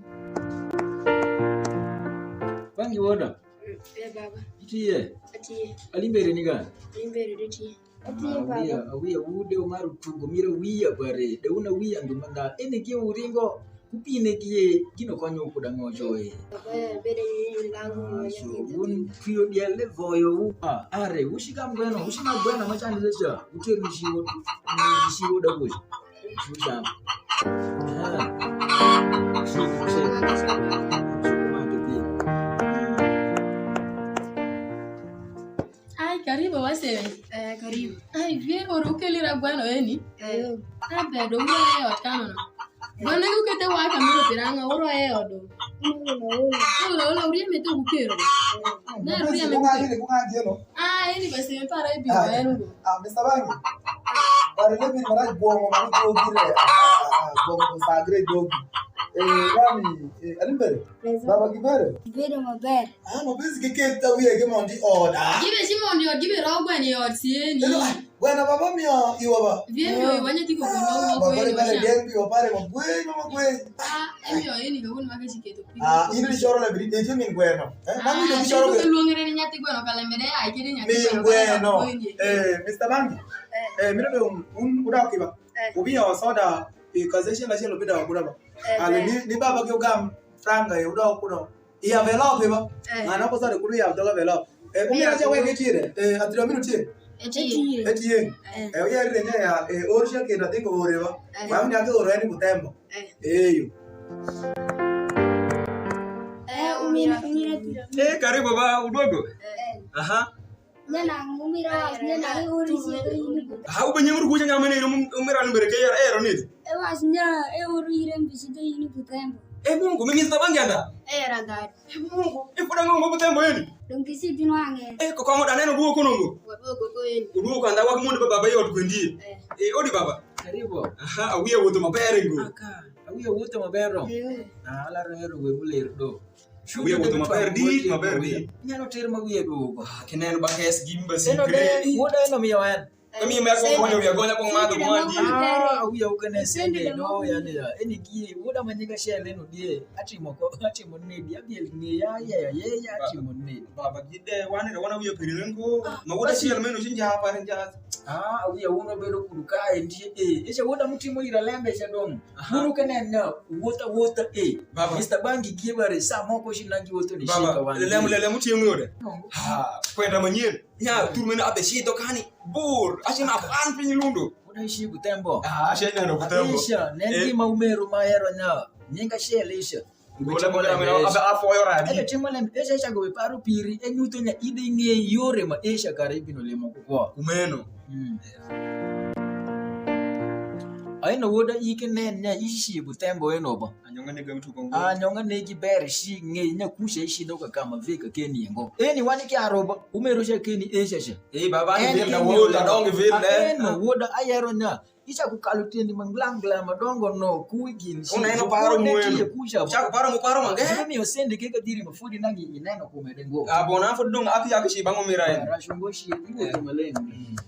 Bangi woda. Eh, baba. Itiye. Atiye. Alimbere ni ga. Alimbere de tiye. Awiya, awiya, wude umaru tugo mira wiya bare, de una wiya ndu manda. Ene gie uringo, kupine gie, gino konyo kuda ngojo e. So, un kuyo diele voyo u. Ah, are, ushika mgweno, ushika mgweno machani lecha, uter mishiwo, mishiwo da goji. Ushika. Ah. Ushika, ushika. Ai, karibu waseme. Eh, karibu. Ai, vie oro ukeli ra gweno eni. Eh. Abedo uro e ot kano no. Gweno ni ukete wa ka miro piranga uro e odo. Uro uro uro uri me to ukero. Na uri me. Ah, eni basi me para ibi wa en go. Ah, Mister Bangi. Pare le bi mara gwongo ma dogi re. Ah, gwongo sagre dogi. Eh, rami, eh, alimbere. Baba gibere. Gibedo maber. Ah, mapenzi kiketh ka wiye gi mondo i oda. Gibe ci mondo i ot, gibe rok gweno i ot sieni. Eno, ah, gweno baba miyo iwa ba. Vie miyo iwa nyathi ko gweno. Ah, baba ni bale den bi wapare ma gweno ma gweno. Ah, emiyo yeni ka wun ma ka ci keto pi. Ah, in ni choro la biri de min gweno. Eh, mami do choro ke. Luongere ni nyathi gweno ka lembe ne ai kidi nyathi gweno. Min gweno. Eh, Mister Bangi. Eh, mino do un udak kiba. Ubi ya soda e kazeshe la chelo bida wa kuda ba. Ale ni ni baba ke ugam franga e udak kuda. Iya velo pe ba. Eh. Ng'ano ko sare kudu ya dola velo. Eh, umi acha wege tire. Eh, atiro mino tire. Etiye. Etiye. Eh. Eh, uyari ne nya ya, eh, or cia kenda dhi ko ore wa. Eh. Wa nya ke ore ni Butembo. Eh. Eyo. Eh, umira, umira pira. Eh, karibu ba, uduogo. Eh. Aha. Nyana, umira wa, nyana, eh, ore cia ke ini. Ha, ube nyamuru kuja nyama ne, um-, umira ni mbere ke yar, eh, ero ni. Eh, was nya, eh, ore ire mbisi de ini Butembo. Eh, Mungu, mimi zita bangi anda? Eh, randari. Eh, Mungu, eh, kuda ngo Butembo yeni? Dongi si din wange. Eh, ko kongo dane no duo kono ngo. Waduo go go yeni. Uduo kanda wa mundi baba yot kwendi. Eh. Eh, odi baba. Karibu. Aha, awiya wuotho maber ngo. Aka, awiya wuotho maber ro. Eh. Ah, ala ro hero we muler do. Wiye wuotho maber dit, maber dit. Inyalo ter ma wiye duogo. Ah, kineno ba kes gi mba. Eno sikre. De, wuoda eno miyo en. Kami me ko gonya wiya gonya ko ng'ado mo andi. Ah, wiya ukene sende do yani ya. Eni gi wuoda ma nyinga shele no die. Atimo ko, atimo ne di abiel ne ya, ya, ya, ya, ya, atimo ne. Baba gide wane wana wiya pere ngo. Ah, ma wuoda shele meno shinja pa nja. Ah, wiya uno bedo kudu kae ndi, eh. Isha wuoda mutimo ira lembe sha dong. Aha. Munu ke nen na wuotha wuotha, eh. Baba. Mister Bangi gie bare sa moko shi na giwuotho ni shika wan. Baba, lelemu, lelemu tieng' yode. Ha, kwenda manyien. Nya, tur mene abe shi dokani. Bor, ashi na fan piny lundo. Una ishi Butembo. Ah, ashi neno Butembo. Aisha, nen gima umeru ma ero nya. Nyinga shi Elisha. Gola mo na meno abe afoyo radi. Ebe timo lembe, Aisha, Aisha go be paro piri, enyutho nya ide ng'e yore ma Aisha kare ibino limo ko. Kumeno. Mm. Aino woda ike nen nya ishi Butembo eno ba. Anyonga ne gam tuko ngo. Anyonga ne gi ber shi nge nya kusha ishi do ka kama vika keni ngo. Eni wani ki aroba, umero sha keni Aisha sha. Eh, baba, ni vil na woda, dong vil ne. Eno woda ayero nya. Ichako kalo tiendi ma nglangla madongo no ku i gin shi. Uneno paro mwenu. Ichako paro mo paro mange. Gimiyo sende ke kadiri ma fodi nangi ineno kume de ngo. Ah, bona fodi dong aki aki shi bango mira en. Rasho ngo shi iwuotho maleng'.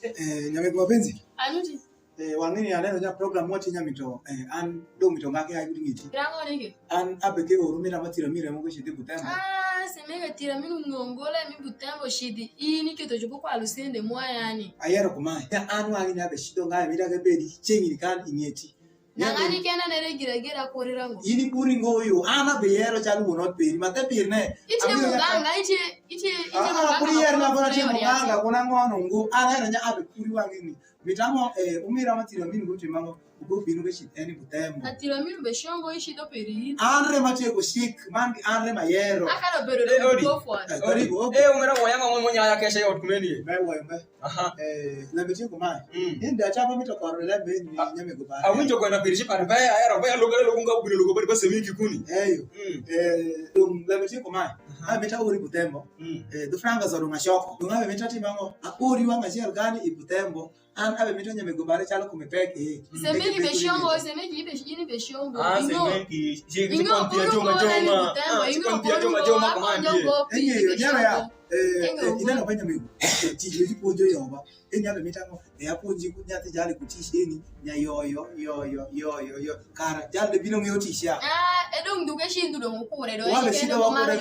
Eh, nyamego mapenzi. Anuti. Eh, wang'eni aneno nya program moti nya mito, eh, an dong' mito ng'aki ai kudu ng'iti. Rango nege. An abe ke oro mira ma thira mira moko shidhi Butembo. Ah, semega thira minu ng'ongola mi Butembo shidhi in iketho juko kwa lusende mwa yani. Ayero kumae. Ya an wang'eni abe shido ngaye mira ke bedi chengi ni kan ing'eti. Nang'ani kena nere gira gira kuri rango. Ini kuri ngoyo. An abe yero chal wuon ot peri. Ma te pir ne. Itie muganga, itie, itie, itie muganga. Ah, kuri yer na kona tie muganga, kona ngono ngo. An ero nya abe kuri wang'eni. Mitamo, eh, umira ma thira minu go timango, ugo bino ke shit eni Butembo. Athira minu be shongo ishi do peri. An re ma tieko shik, man gi an re ma yero. Akalo bedo do. Eh, odi. Odi, odi. Eh, umira wo yanga mo nyaya keshe yot kumeni. Me wo me. Aha. Eh, lembe tieko mai. Mm. Inde achapa mito koro lembe ni nyame go ba. Awinjo kwenda peri shi pare be ayero be lugo lugo nga ubino lugo bari base mi kikuni. Eyo. Mm. Eh, dong lembe tieko mai. Aha. Amita uri Butembo. Mm. Eh, do franga zoro mashoko. Dong abe mita timango. A uri wanga chiel gani i Butembo. An abe mito nyamego bare chalo kume pek, eh. Semeki be shongo, semeki ibe ini be shongo. Ah, semeki. Jigi kon pia joma joma. Ah, jigi kon pia joma joma kumandi. Enye yo nyara ya. Eh, ineno ba nyamego. Ti yo ji puonjo yo ba. Enya be mita mo. E apuonji ku nyathi jale ku ti sheni. Nya yo yo yo yo yo yo yo. Kara jal de bino ng'eyo tich ya. Ah, e dong duke shi ndu dong ukure do. Wale shi do ukure.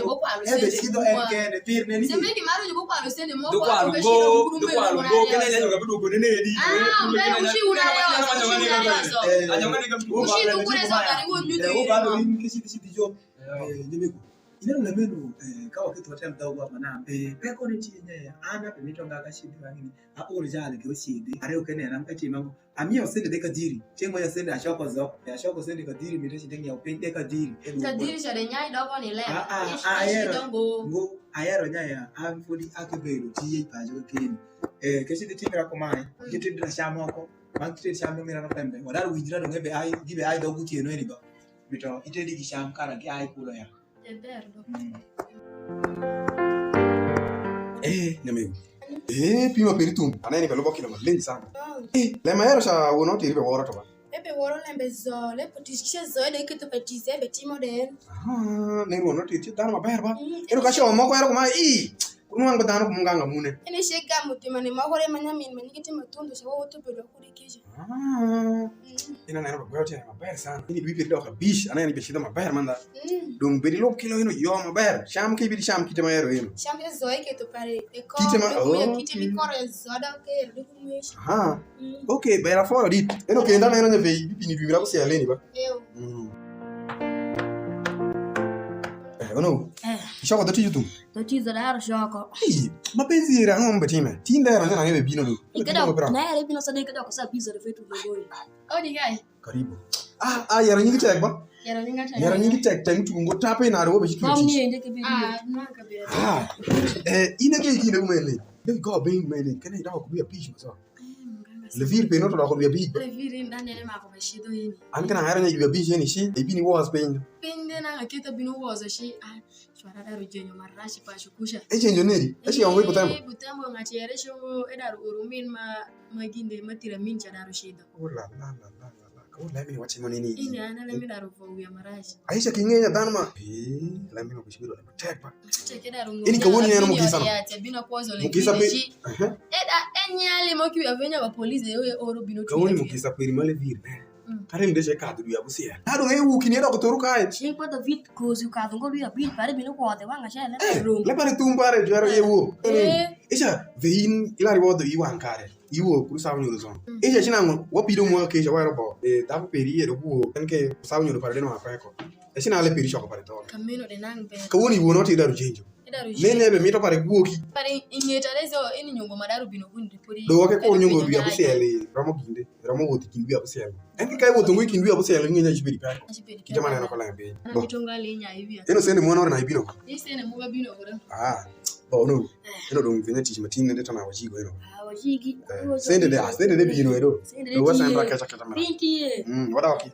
Ebe shi do en kende pir ne ni. Semeki maro jo kwalo sende mo. Do kwalo go, do kwalo go kene nyanyo ga bidu ko ne ne di. Ah, mbe ushi una ya. Ushi tu kure so kari wo ndu. Eh, uba do in kishi shi di jo. Eh, nyemeko. Ina na meno, eh, ka waketo watel dhogo mana be pe ko ne ti ne ana be mito nga ka shi di wangini. A ur jale ke ushi di. Are ukene ram ka ti mango. Amiyo sende de kadiri. Ceng' ma ya sende acoko zo, ya acoko sende kadiri, mito ci deng' ya upiny de kadiri. Kadiri code nyai doko ni le. Ah, ah, ah, ayero. Ngo, ayero nya ya, an fodi ake bedo tiye paco keni. Eh, kesi di timira kumae, mm, kitim na cham moko, man kitim cham no mira no pembe. Wadar winjira dong' ebe ai, gibe ai dog utieno eni ba. Mito itedi gi cham kara gi ai kulo ya. E ber do. Mm. Eh, nyamigo. Eh, pima peri tum. Aneni belubo kilo maleng sana. Oh. Eh, le maero cha wono tiri be woro to ba. Ebe woro lembe zo, le potis kisha zo, ede iketo patis, ebe timo den. Ah, ne wono tiri dano maber ba. Mm. Ero ka cho moko ero kuma i. Kunwang' ba dhano kumunganga mune. Ene shega mutima ne moko re manyamin manigi timo tundu cha woto bedo kuri kisha. Ah. Mm. Ina neno ba gweyo tene maber sana. Ini dwi piri dok abich, aneno ni becidho maber mandha. Mm. Dong' bedi lub kilo ino yo maber. Cham ki bidi cham kite ma ero ino. Cham e zo iketo pare e kor. Kite ma, oh, kite mi kor e zo da ke ero duk mwish. Aha. Mm. Okay, ber afoyo dit. Eno kenda neno nyave bipini dwi mira kusia leni ba. Ew. Mm. Eh, ono. Eh. Shoko dho tij uthum. Dho tij dho daro shoko. Ai, mapenzi ira ng'om betime. Tinde ero nyana ng'ebe bino do. Ikedo na ere bino sade ikedo ko sa bizo de fetu do boy. Odi gai. Karibu. Ah, ah, yero nyingi tek ba? Yero nyingi tek. Yero nyingi tek tek tu ngo tape na ro be shi. Kom ni ende ke bi. Ah, na ka bi. Ah. Eh, ine ke kine kumene. Be go be kumene. Kene ida ko bi a pish so. Levir pe no to ko bi a pish. Levir in dan ene ma ko be shi do ini. An kana ngara ne bi a pish ni shi. E bini was pe. Pinde na ka kita bino was shi. Ah. Cwara daru jenyo marac i paco kuca. Ejenyo neri? Eci yongo i Butembo? Eh, Butembo ng'ati ere cungo edaru uru min ma, ma ginde ma thira min ca daru cidho. Oh, la, la, la, la, la, la. Ka wun lemi ni watimo nini? Ini an alemi daru vo wiya marac. Aisha king'enya dhano ma. Eh, lemi no kuchibido lema tek ba. Tek edaru ng'o. Ini ka wun neno mugisa no. Ya, te bino kwozo le. Mugisa pe. Ehe. Eda enyali mo kiwi avenya ba police e oro bino. Ka wun mugisa peri male vir ne. Mm. Kare ni de ce kadhu dwi abusiel. Na dong' ewu kini edoko thoru kae. Ceng' pa David kozi okadhu ngo dwi abich pare bino kwodhe wang' acel. Eh, rum. Le pare thum pare jwero ye wo. Eh. Ica, ve in ilari wodho i wang' kare. Iwo kuru sawa nyoro zon. Mm. Ica cinango wapido mwa keca wero bo. Eh, dhako peri iye do kuwo. En ke sawa nyoro pare deno apeko. E cinango le peri coko pare thon. Kameno de nang' be. Kawuono iwo no ti daru jenjo. Nene be mito pare gwoki. Pare ing'eta rezo ini nyungo madaru bino kundi puri. Do wake ko nyungo dwi abusiel, romo ginde, romo wuoth kind dwi abusiel. En ki kai wuotho ngui kind dwi abusiel, ng'enya ci bedi pare. Kita maneno ko lembe. Eno sende mwana ore na ibino. Ni sende mo bino ora. Ah, bo no. Eno dong' kenya tich matin nende to na wajigo eno. Ah, wajigi. Sende de, ah, sende de bino edo. Do wasa ndra kecha kecha mara. Pinki. Mm, wada waki.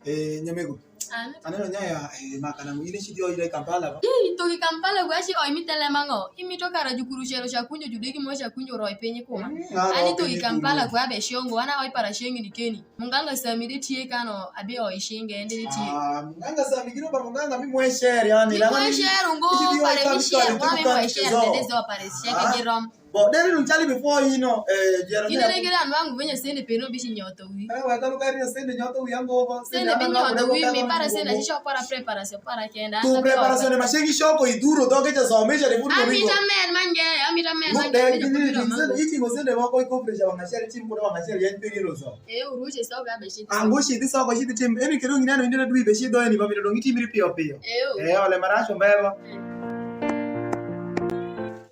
Eh, nyamego. An. Aneno nyaya, eh, maka na ng'wine ci dhi oi i Kampala ba? Ih, to i Kampala gwa ci oi mi tele mang'o? Imito kara jukuru celo ca kunjo judegi mo ca kunjo roi piny kuma. Mm, ani to i Kampala gwa be shongo, ana oi para shengi ni keni. Munganga Sami de tie kano, abi oi shinge, ende de tie. Ah, munganga Sami gino ba munganga mi mwe share, yani. Mi mwe share, ungo pare mi share, mwa mi mwe share, nende zo pare share, girom. Bo, deri nun chali before ino, eh, jero. Kinde ne kira nwang' venye sende pe no bici nyoto wi. Eh, wa kalu kari sende nyoto wi ango ba. Sende bi nyoto wi mi para sende ci chok para preparation para kenda. Tu preparation ma shengi shoko iduro doge cha zombe cha de buru. Amita men mange, amita men mange. Iti mo sende mo ko ko preja wa ngachari tim ko wa ngachari yan pe ro so. Eh, uruche so ga be shi. Ango shi di so ko shi di tim. Eni kero ngina no inde dwi be shi do eni ba mi do ngi tim ri pio pio. Eh, ole maracho mbeba.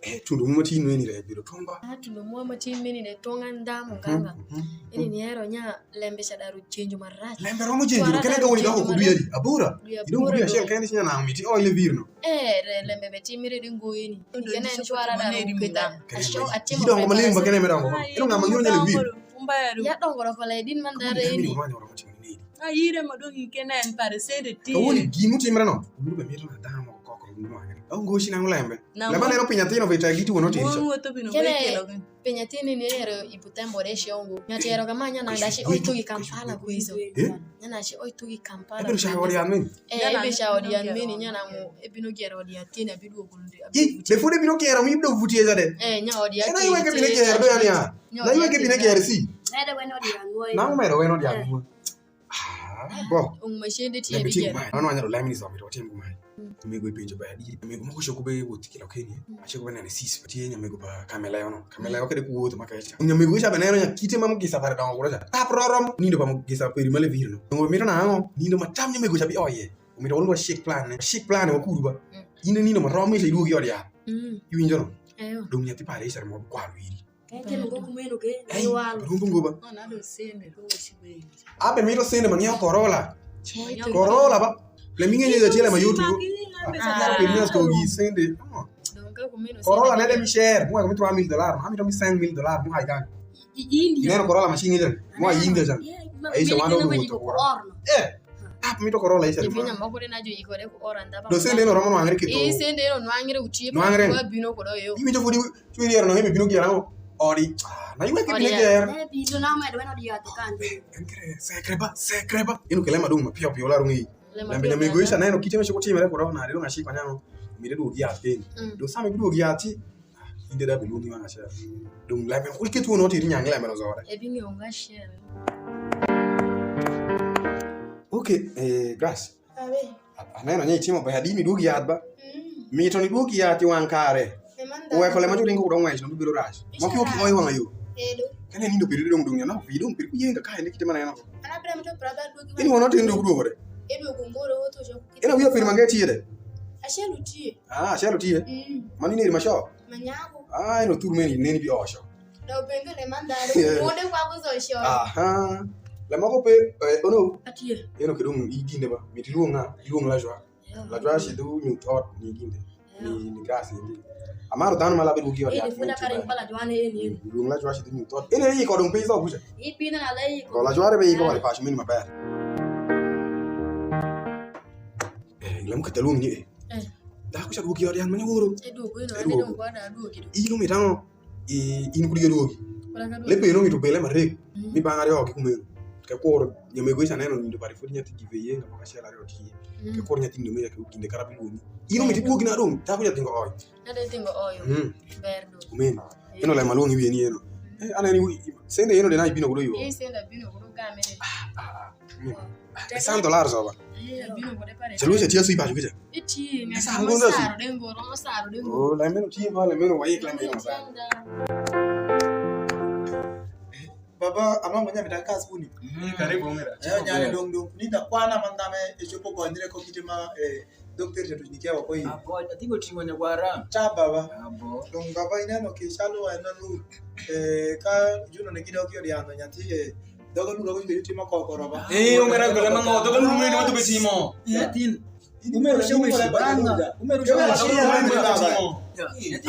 Eh, tundo mo ti no eni re biro tumba. Ah, tundo mo ma tin meni ne tong' andha munganga. Mhm, mhm, mhm. Eni niero nya lembe ca daru chenjo marac. Lembe romo chenjo, kene ka woni doko ku dwi adi? Abura? Idong ku dwi achiel kende ci nyanang' miti, oh, ile vir no. Eh, re-, lembe be timire di ngo eni. Kene en cwara daru keta. Asho atimo. Idongo maling' ba kene me dongo. Ino ng'a ma ng'iro nyalo vir? Ya dongo roko le din man dare eni. Ayire ma dong' ikene en pare sende ti. Kawoni gin mutimre no. Ulu be mito na dano moko koko ulu nwang're. Ongo shi nango lembe. Lembe neno piny athino vita gitu wono tiri. Wong wuotho bino kelo. Piny athini ni ero i Butembo de shi ongo. Ng'ato ero kama nyana dashi oi tugi Kampala kwizo. Eh? Nyana shi oi tugi Kampala. Ebino shauri amin. Eh, ebe shauri amin nyana mo ebino gero di athini abiduogo. Ih, before bino gero mi do vuti eza de. Eh, nya odi athini. Ena iwe ke bine gero do yani ya. Na iwe ke bine gero si. Nade weno di ang'o? Nang' medo weno di ang'o? Ah, bo. Ung machende ti. Lembe ti bi gero. Mano anyalo lami ni zombie to tim kumai. Mm. Amigo ipenjo ba di. Amigo moko shoko be wuti kilo keni. Mm. Ashoko be nene sis. Ti nyamigo ba kamela yono. Kamela yo kede kuwuotho ma kecha. Nyamigo isha be neno nya kite ma mugisa pare dongo kuro cha. Tap rorom. Nindo ba mugisa peri male virno. Ngo mito na ango? Nindo matam nyamigo cha bi oye. Umito ulwa shik plan ne. Shik plan wa kuru ba. Mm. Ine nindo marom isha iduogi odi ya. Mm. Iwinjo no? Eyo. Dong nyathi pare isha mo kwar wiri. Ka itimo ngo kumeno ke, hey, iwalo. Rumbu ngo ba. Abe mito sende ma ng'iewo Corolla. Corolla ba. Le mi ng'enyo jachele ma yutu. Ah, pe mi asko gi sende. Corolla ne de mi share, mo mi trois mille dollars, mo mi cinq mille dollars, mo ai kan. Ineno Corolla ma shinge jan. Mo ai inge jan. Ai se wando mo to Corolla. Eh. Tap mito Corolla isa. Ifinya moko de na jo ikore ku ora ndaba. Do sende no romo nwang're kito. Eh, sende no nwang're utie. Nwang're. Kwa bino kodo yo. Iwinjo fodi chwiri ero no hebe bino gera ngo. Odi. Ah, na iwe ke bino gera. Eh, bino na ma edweno di yato kande. En kere sekre ba, sekre ba. Ino kele madung ma pio pio la rungi. Lembe nyamigo isha neno kite ma chiko timere kodo na ri nga shikwa nyango. Mire duogi yath piny. Mm. Do same duogi yath ti. Inde da biluni wanga share. Dong lembe kul ke tuono tiri nyangi lembe no zore. E bingi unga share. Okay, eh, Grace. Abe. A-, aneno nye itimo ber, adi ni duogi yath ba? Mm. Mito ni duogi yath i wang' kare. Uweko lema juringo kudo ng'wec no bibiro rac. Moki woki oi wang'a yo. Edo. Kane nindo piri dong dong yana piri dong piri kuyenga kae ni kite maneno. Ana bira mito brother duogi. Ini wono tin dong duogore. Edo gunguro woto jo. Ina wiya pir mange tiye de. Ashelu tiye. Ah, ashelu tiye. Mm. Mani neri masho. Manyago. Ah, ino tur meni neni bi osho. Do bende le mandare. Yeah. Wode kwa kuzo sho. Aha. La moko pe, eh, ono. Atiye. Ino kidong iginde ba. Miti luonga, luong la jwa. Yeah. La jwa shi du nyut ot ni ginde. Yeah. Ni, ni gas indi. Amaro dhanu ma labe duogi ot yath. Indi funa kare pala jwane eni eni. Luong la jwa shi du nyut ot. Ene yi kodong pe izo kucha. Ipina na le yi. Ko la jware be yi ko wale pash min maber. Eh, lam kata luong ni eh. Eh. Da kucha duogi ot yath ma nyoro. E duogo ino, e duogo. Kwa da duogi. Ino mi tango. I, in kudi ke duogi. Kura ka duogi. Lepe ino mi to bele marek. Mm. Mi bang' aryo gi kumeno. Ke kuro nyamego ica neno nindo pare fodi nyathi gi veye nga paka shela aryo tiye. Mm. Ke kuro nyathi nindo meja ke kinde kara bilwongi. Ino mi ti duogi na dong, ta ku nyathi ngo oi. Na de tingo oyo. Mm. Ber do. Kumeno. Eh. Ino le malwongi wiye ni eno. Eh, ana ni wi-, sende ino de na ibino kudo yo. Eh, sende bino kudo game de. Ah, ah, ah. Mm. Ah, te san dolar so ba. Eh, bino kudo pare. Chalu cha tia sui pa kuja. Iti, nga saro, saro dengo, romo saro dengo. Oh, la meno ti ba, la meno wa yek la meno ba. Baba, ama mo nyami ta kas kuni. Mm, karibu mera. Eh, nyani dong dong. Ni ta kwana mandame e chopo ko ndire ko kite ma, eh, doctor to ni kewa ko yi. Ah, God, I think oting'o nyakwara. Cha baba. Ah, bo. Dong baba ineno ke chalo wa na lu. Eh, ka juno ne gidok yo diando nyathi, eh, dogo lu dogo be timo ko ko roba. Eh, omera gole ma ngo, dogo lu mene watu betimo. Nyathi. Umeru sha umeshi banga. Umeru sha umeshi banga.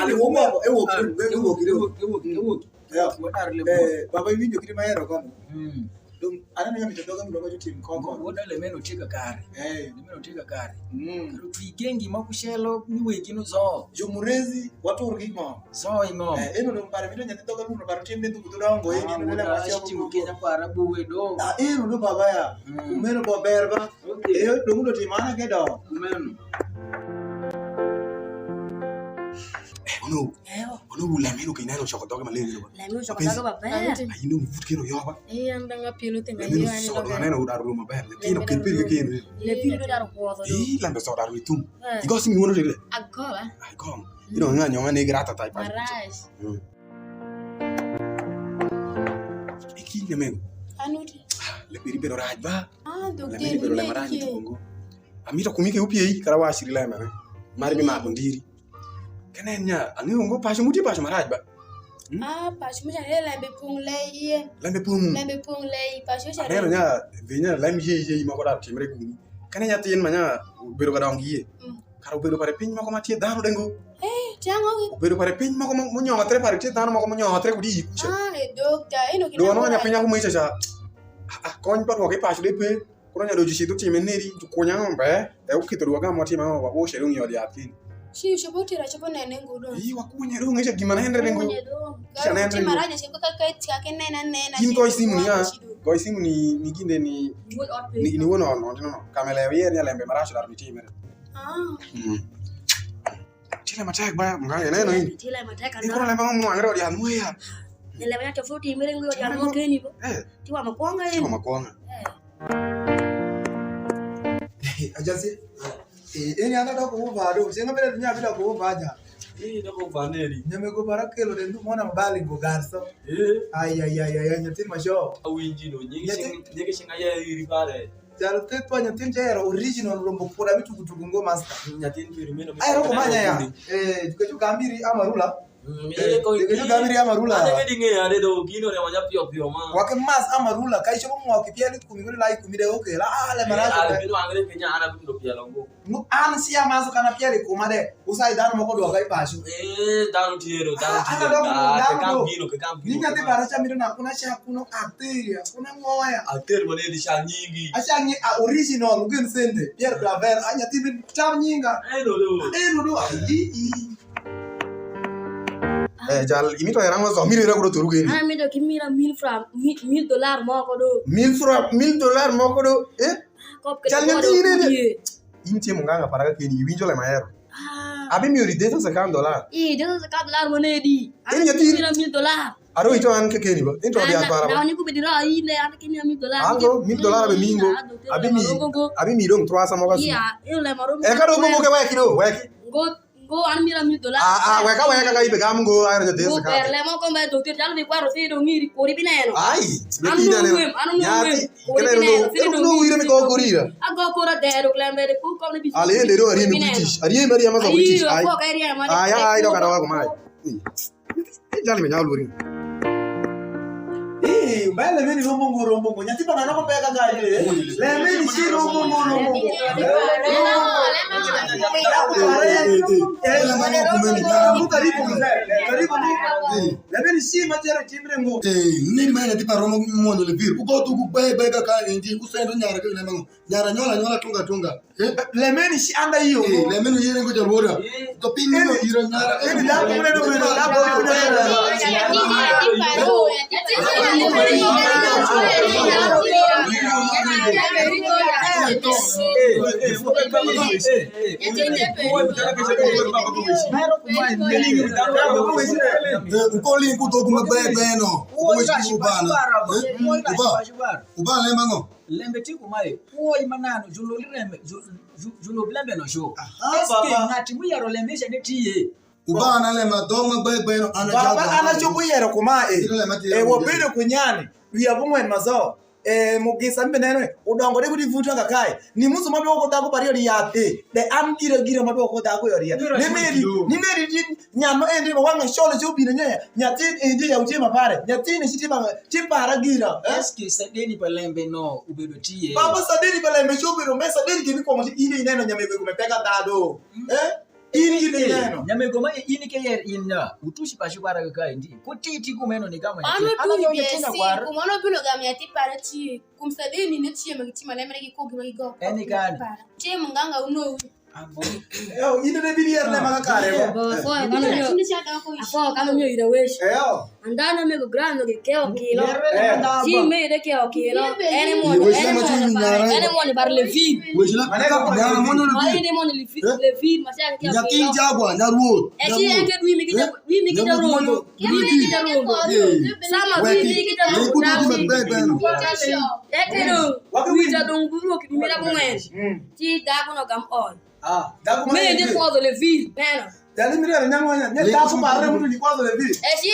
Ale wo mo, e wo, e wo, e wo. Yeah. Wadar le mo. Eh, baba iwinjo kiti ma ero kono. Mm. Dong, aneno ka mito doga mito ka jotim koko. Wo-, wodale meno tye kakare. Eh. Meno tye kakare. Mm. Kara twi gengi ma kucelo ni wegi no zo. Jo Murezi, watur gi ng'om. Zo i ng'om. Eh, eno dong pare mito nyathi doga luno pare tim ne duk dudongo, eh, ah, nino ne wuda, ma chiemo timo duko. Kenya kwara buwe do. Ah, eno do baba ya. Mm. Kumeno bo ber ba. Okay. Eh, dong udo tim ana ke do. Kumeno. Eh, ono, eh, ono wu lemeno ke ineno coko dhoge maleng' no ba. Lemeno coko dhoge maber. Ai, ino mi vut keno yo ba. Eh, an dang' apielo thenge. Lemeno yo, an so dong' aneno udaro ru maber. Lakini ok kel pir ke keno. Le pir do daro kwodho do. Eh, lembe so daro mi thum. Eh. Igo simu wono tele. Agola. Ai, gom. Mm. Ino nga nyonga ne grata tai pa. Marash. Mm. Iki lemeno. Anuti. Ah, le pir bedo raj ba. Ah, le pir bedo le maraj. Amito kumi ke upiei, kara wa ciri lembe ne. Mari mi mako ndiri. Kene nya, ang'eyo ngo paco muti paco marac ba. Hmm? Ah, paco muti ane lembe pong lei iye. Lembe pong. Lembe pong lei, paco muti ane. Aneno nya, dhi nya lem yie yie moko da timre kumi. Kene nyatin ma nya bedo ka dongo iye. Mm. Kara obedo pare piny moko ma tye dhano de ngo. Eh, tiango gi. Obedo pare piny moko mo-, monyothre pare tye dhano moko monyothre kudi i kuca. Ah, e dokta, ino. Do wana nya piny ako mwica cha. Ah, ah, kony pa dwoko i paco de pe. Kono nyadoji cidho time neri, jukunya ng'ombe, e ukitho dwa gamo time ng'ombe, wa uce dong yod yath kini. Ci ucopo tira copo nene ngo dong. Ii, wakunye dong, eca gima nendre ngo. Kunye dong. Eca nendre ngo. Maraja ciko ka ka ka ke nena nena. In goy simu ni ya, goy simu ni, ni ginde ni, ni won ot no, no, no. Kamele yer nya lembe maraco dar mitime. Ah. Mm. Tye lem matek ba, mga, ineno in? Tye lem matek. Ni kono lem ba mo mwangre od yath mo ya. Ni lem ya tofauti mere ngo ya mo keni bo. Eh. Tye wa makwonga. Tye wa makwonga. Eh. Ajasi. Eh, eni ana doko uva do. Senga bele nya bila ko uva ja. Eh, doko uva neri. Nyame go bara kelo de ndu mona mabali ngo garso. Eh. Ai, ai, ai, ai, nyathi ma sho. Awinji no, nyingi sing-, nyingi singa ya iri pale. Jal theth pa nyathin jahero original rombo pur abi tugu tugu ngo master. Nyathin piri meno. Ai, roko manya ya. Eh, duke ju gambiri amarula. Mm, eh, eh, ko duke ju gambiri amarula. Ane ke dinge ya de do gino re wanya pio pio ma. Wake mas amarula, kai chobo mo ki piel kumi, kumi lai kumi de, okay. La, ah, le mara. Eh, ale bino angre Kenya ana bino piel ngo. Mu an sia maso kana piel kuma de. Usai dhanu moko dwoka i paco. Eh, dhanu tye do, dhanu tye do. Ah, ah, ah, ke kam gino, ke kam gino. Ni nyathi bara cha mito na kuna cha kuno atheria, kuna ngoya. Atheri ma nende cha nyingi. Acha nyi a original, ugen sende, Pierre Claver, a nyathi mi tam nyinga. Eh, no, no. Eh, no, no, ah, i, i. Eh, jal, imito era ngo zo, miro era kudo turu geni. Ah, mito kimira mil franc, mi-, mil dolar moko do. Mil franc, mil dolar moko do, eh? Kop ke jal nyathi ine de. In timo nganga para ka keni, iwinjo le mahero. Ah. Abi miyo ri dheto sekan dolar. Eh, dheto sekan dolar mane di? Eni nyathi. Mira mil dolar. Aro ito an ke keni ba. Into dia para ba. Na ni ku bidira ine an ke mia mil dolar. Ango, mil dolar be mingo. Abi mi, abi mi dong trwasa mo kasi. Iya, ilo le marum. E ka dong mo ke weki do, weki. Ngot. Ngo, an mira mil dola. Ah, ah, weka, weka, ka ibe gam ngo, ayo nyathi. Ngo, ber le moko mbe doktor, jalo bi kwaro si do ngiri, kori bineno. Ai, an no wem, an no wem, kori bineno, si do ngiri, kori ra. Ago kora dero, klembe de, ku kom ne bi. Ale, de do, ariye mi kuitis, ariye mi ariye ma so kuitis, ai. Ai, ai, do kara wa kumai. Jali me nyalo lwori. Eh, ba lemeni rombo ngo, rombo ngo. Nyathi bana nako peka ka ye. Lemeni si rombo ngo, rombo ngo. Karibu mzee. Karibu. Lemeni si ma jere timre ngo. Eh, nini ma nyathi pa rombo mondo le vir. Ugo tu ku be be ka ka ndi usendo nyara ke lemeni. Nyara nyola nyola tunga tunga. Eh? Lemeni si anda iyo. Eh, lemeni yere ngo jalwora. To piny ni ira nyara. Eni da ko ne do ne da ko ne. Eh, ukoli kutoku mabebe no. Uba, uba lemba ngo. Lembe ti kumae, puoi mananu, julub lembe, ju-, ju-, julub lembe no cu. Aha, eske baba. Ng'ati m'uyero lembe ica ni tiye? Uba na lemba dong ma gbe gbe no, an ajaga. Baba, an acopo yero kumae. Iro lemba ti e, wabedo ku nyani, wi abung'wen mazo. E, mugisa mbe neno, udongo de kudi vuto nga kae. Ni musu ma dwoko dhako pariyo di yath, e, de an gira gira ma dwoko dhako yo di yath. Ni meri, ni meri di nyan ma endi ma wang'e colo ci obino nye, nyathin endi ya utie ma pare. Nyathin ci ti ba, ti para gira. Eh? Eske sadeni pa lembe no ubedo tie? Baba, sadeni pa lembe ci obedo me sadeni gini kwongo ci in ineno nyamego kume peka dhado. Eh? In gini ineno. Nyamego ma in ke yer in na. Utuci paci bara ka endi. Ko ti ti kumeno ni gamo nyathin. Ano tu bi esi, kumano bilo gamo nyathin para ci. Kum sadeni ne tie ma gitimo lemre gi kogi ma gigo. Eni gani? Tie munganga uno. Yo, in ne bini yer lemba ka kare mo. Bo, fo, kano nyo. Afo, kano nyo ira wesh. Eyo. Andana me go grano ge keo kilo. Eh. Si me de keo kilo. Ene mo, ene mo, ene mo ni bar le vi. Wesh la, nyara mo no le vi. Ene mo ni le vi, le vi, ma se keo kilo. Nyathi jagwa, nyaruoth. E si en ke dwi mi kita, dwi mi kita rondo. Dwi mi kita rondo. Sama dwi mi kita rondo. Ekero, wi jadong buru ki mira bung'wen. Mm. Ti dhako no gam ol. Ah, dhako ma mene ndi kwodho le vir, neno. Jali mire nyango nya, ne dhako ma re mutu ni kwodho le vir. Eh, si,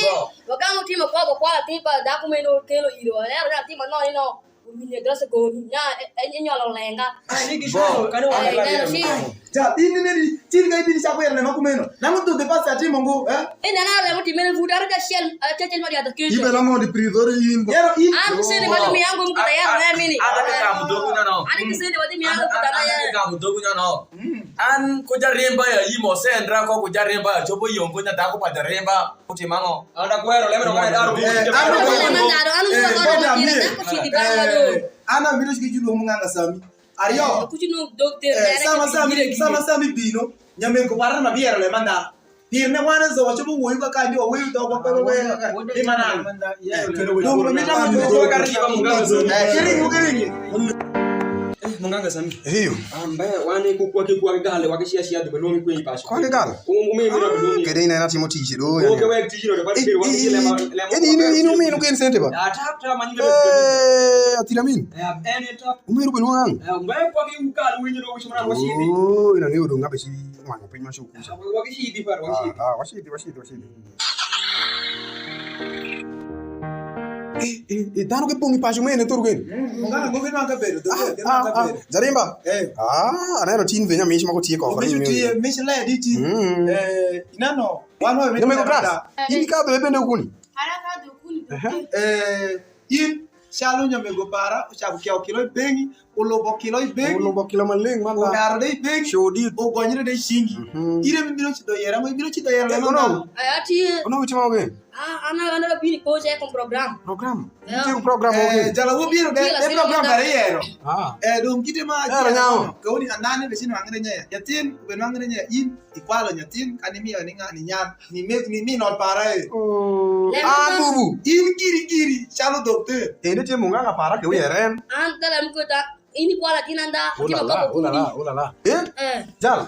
wakang utimo kwodho kwa ti pa dhako mene okelo iro. Lero na ti ma no, ino, umine dress go ni, na, e, e, inyolo lenga. Ah, ni gi sho, kane wa. Eh, neno, si. Ja, in ni neri, tin ga ibini chako yerne ma kumeno. Nang'o to the past atimo ngo, eh? Eh, nana le muti mene vuda, ara jacel, ara jacel ma diadha kejo. Ibe la mondo i prison in bo. Yero in. An kisende ma dimi yangu mkuta yero na mini. Ada ka kamu dogu na no. Ani kisende ma dimi yangu mkuta na yero. Ada ka kamu dogu na no. Mm. An ko jarimba ya imo sendra ko, ko jarimba ya chopo yongo nya dako pa jarimba. Uti mango. Ada kwero le mero ka daro. Eh, anu kwero. Anu kwero. Eh, ana miro chiki julu munganga sami. Aryo. Eh, kucino dog ter. Eh, sama sami, sama sami bino. Nyamego para na biero le manda. Pir ne wan ezo wachopo wuoyo ka kandi, waweyo dhok, wapewe weyo ka. Ni manang. Eh, kendo weyo. Dongo mi tamo jo ka riba munganga sami. Eh, kiringo, kiringi. Eh, munganga sami. Hiyo. Ambe, wane ku kwa ki kwa gale, waki shia shia de belongi kwe ipacho. Kwa gale. Ume mi na belongi. Kede ina na timo tije do. Oke wek tije do, kwa kire waki shia lema, lema. Eni inu, inu mi inu ken sente ba. Ah, tap, tap, manyi. Eh, atira min. Eh, eni tap. Umeru belu ngang. Eh, mbe kwa ki ukal winyo do, wicho mwana washidi. Oh, ina ng'eyo do ngabe shi ng'wanyo piny ma shuku. Ah, washidi par, washidi. Ah, ah, washidi, washidi, washidi. Eh, eh, eh, dhano ke pong' i paco mene thur gini. Mm, ng'ano ngo gin wang' kabedo, dhano ke wang' kabedo. Jarimba. Eh. Ah, aneno tin venya mich ma kotie koko. Mich otie, mich le di ti. Mm. Eh, ineno, wan wa. Nyamego kras. In ka be bende kuni. Ara ka do kuni. Eh, in Calu nyamego para, ucaku kieu kilo i bengi, ulubo kilo i bengi, ulubo kilo maleng' ma la. Udaro de i bengi, codi, ugonyre de i cingi. Mhm. Ire mibino cidho yera, mo ibino cidho yera. Eh, lemo ono, na. Aya tie. Ono witi ma ogen. Ah, ana, ana bini ko je kon program. Program. Yeah. Witi program ogen. Eh, jala wubiro de, de program bare yero. Ah. Eh, dong kite ma. Yero nyawo. Ka wuni anane de sino angre nye. Yatin, ben angre nye in. Ikwalo nyathin, kan imiyo ni ng'ani nyan, ni meg-, ni min ot para e. Oh, lem ah, bubu. In giri giri, calo dokter. Ende tye munganga para ke wiye ren. An dala mukota, in ikwala tin anda, oh la la, oh la la, oh la la. Eh? Eh. Jal.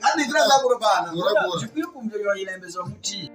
Ng'ani gira dha kuro bana. Gira kuro. Jukwi kum jo yo ilembe zo muti.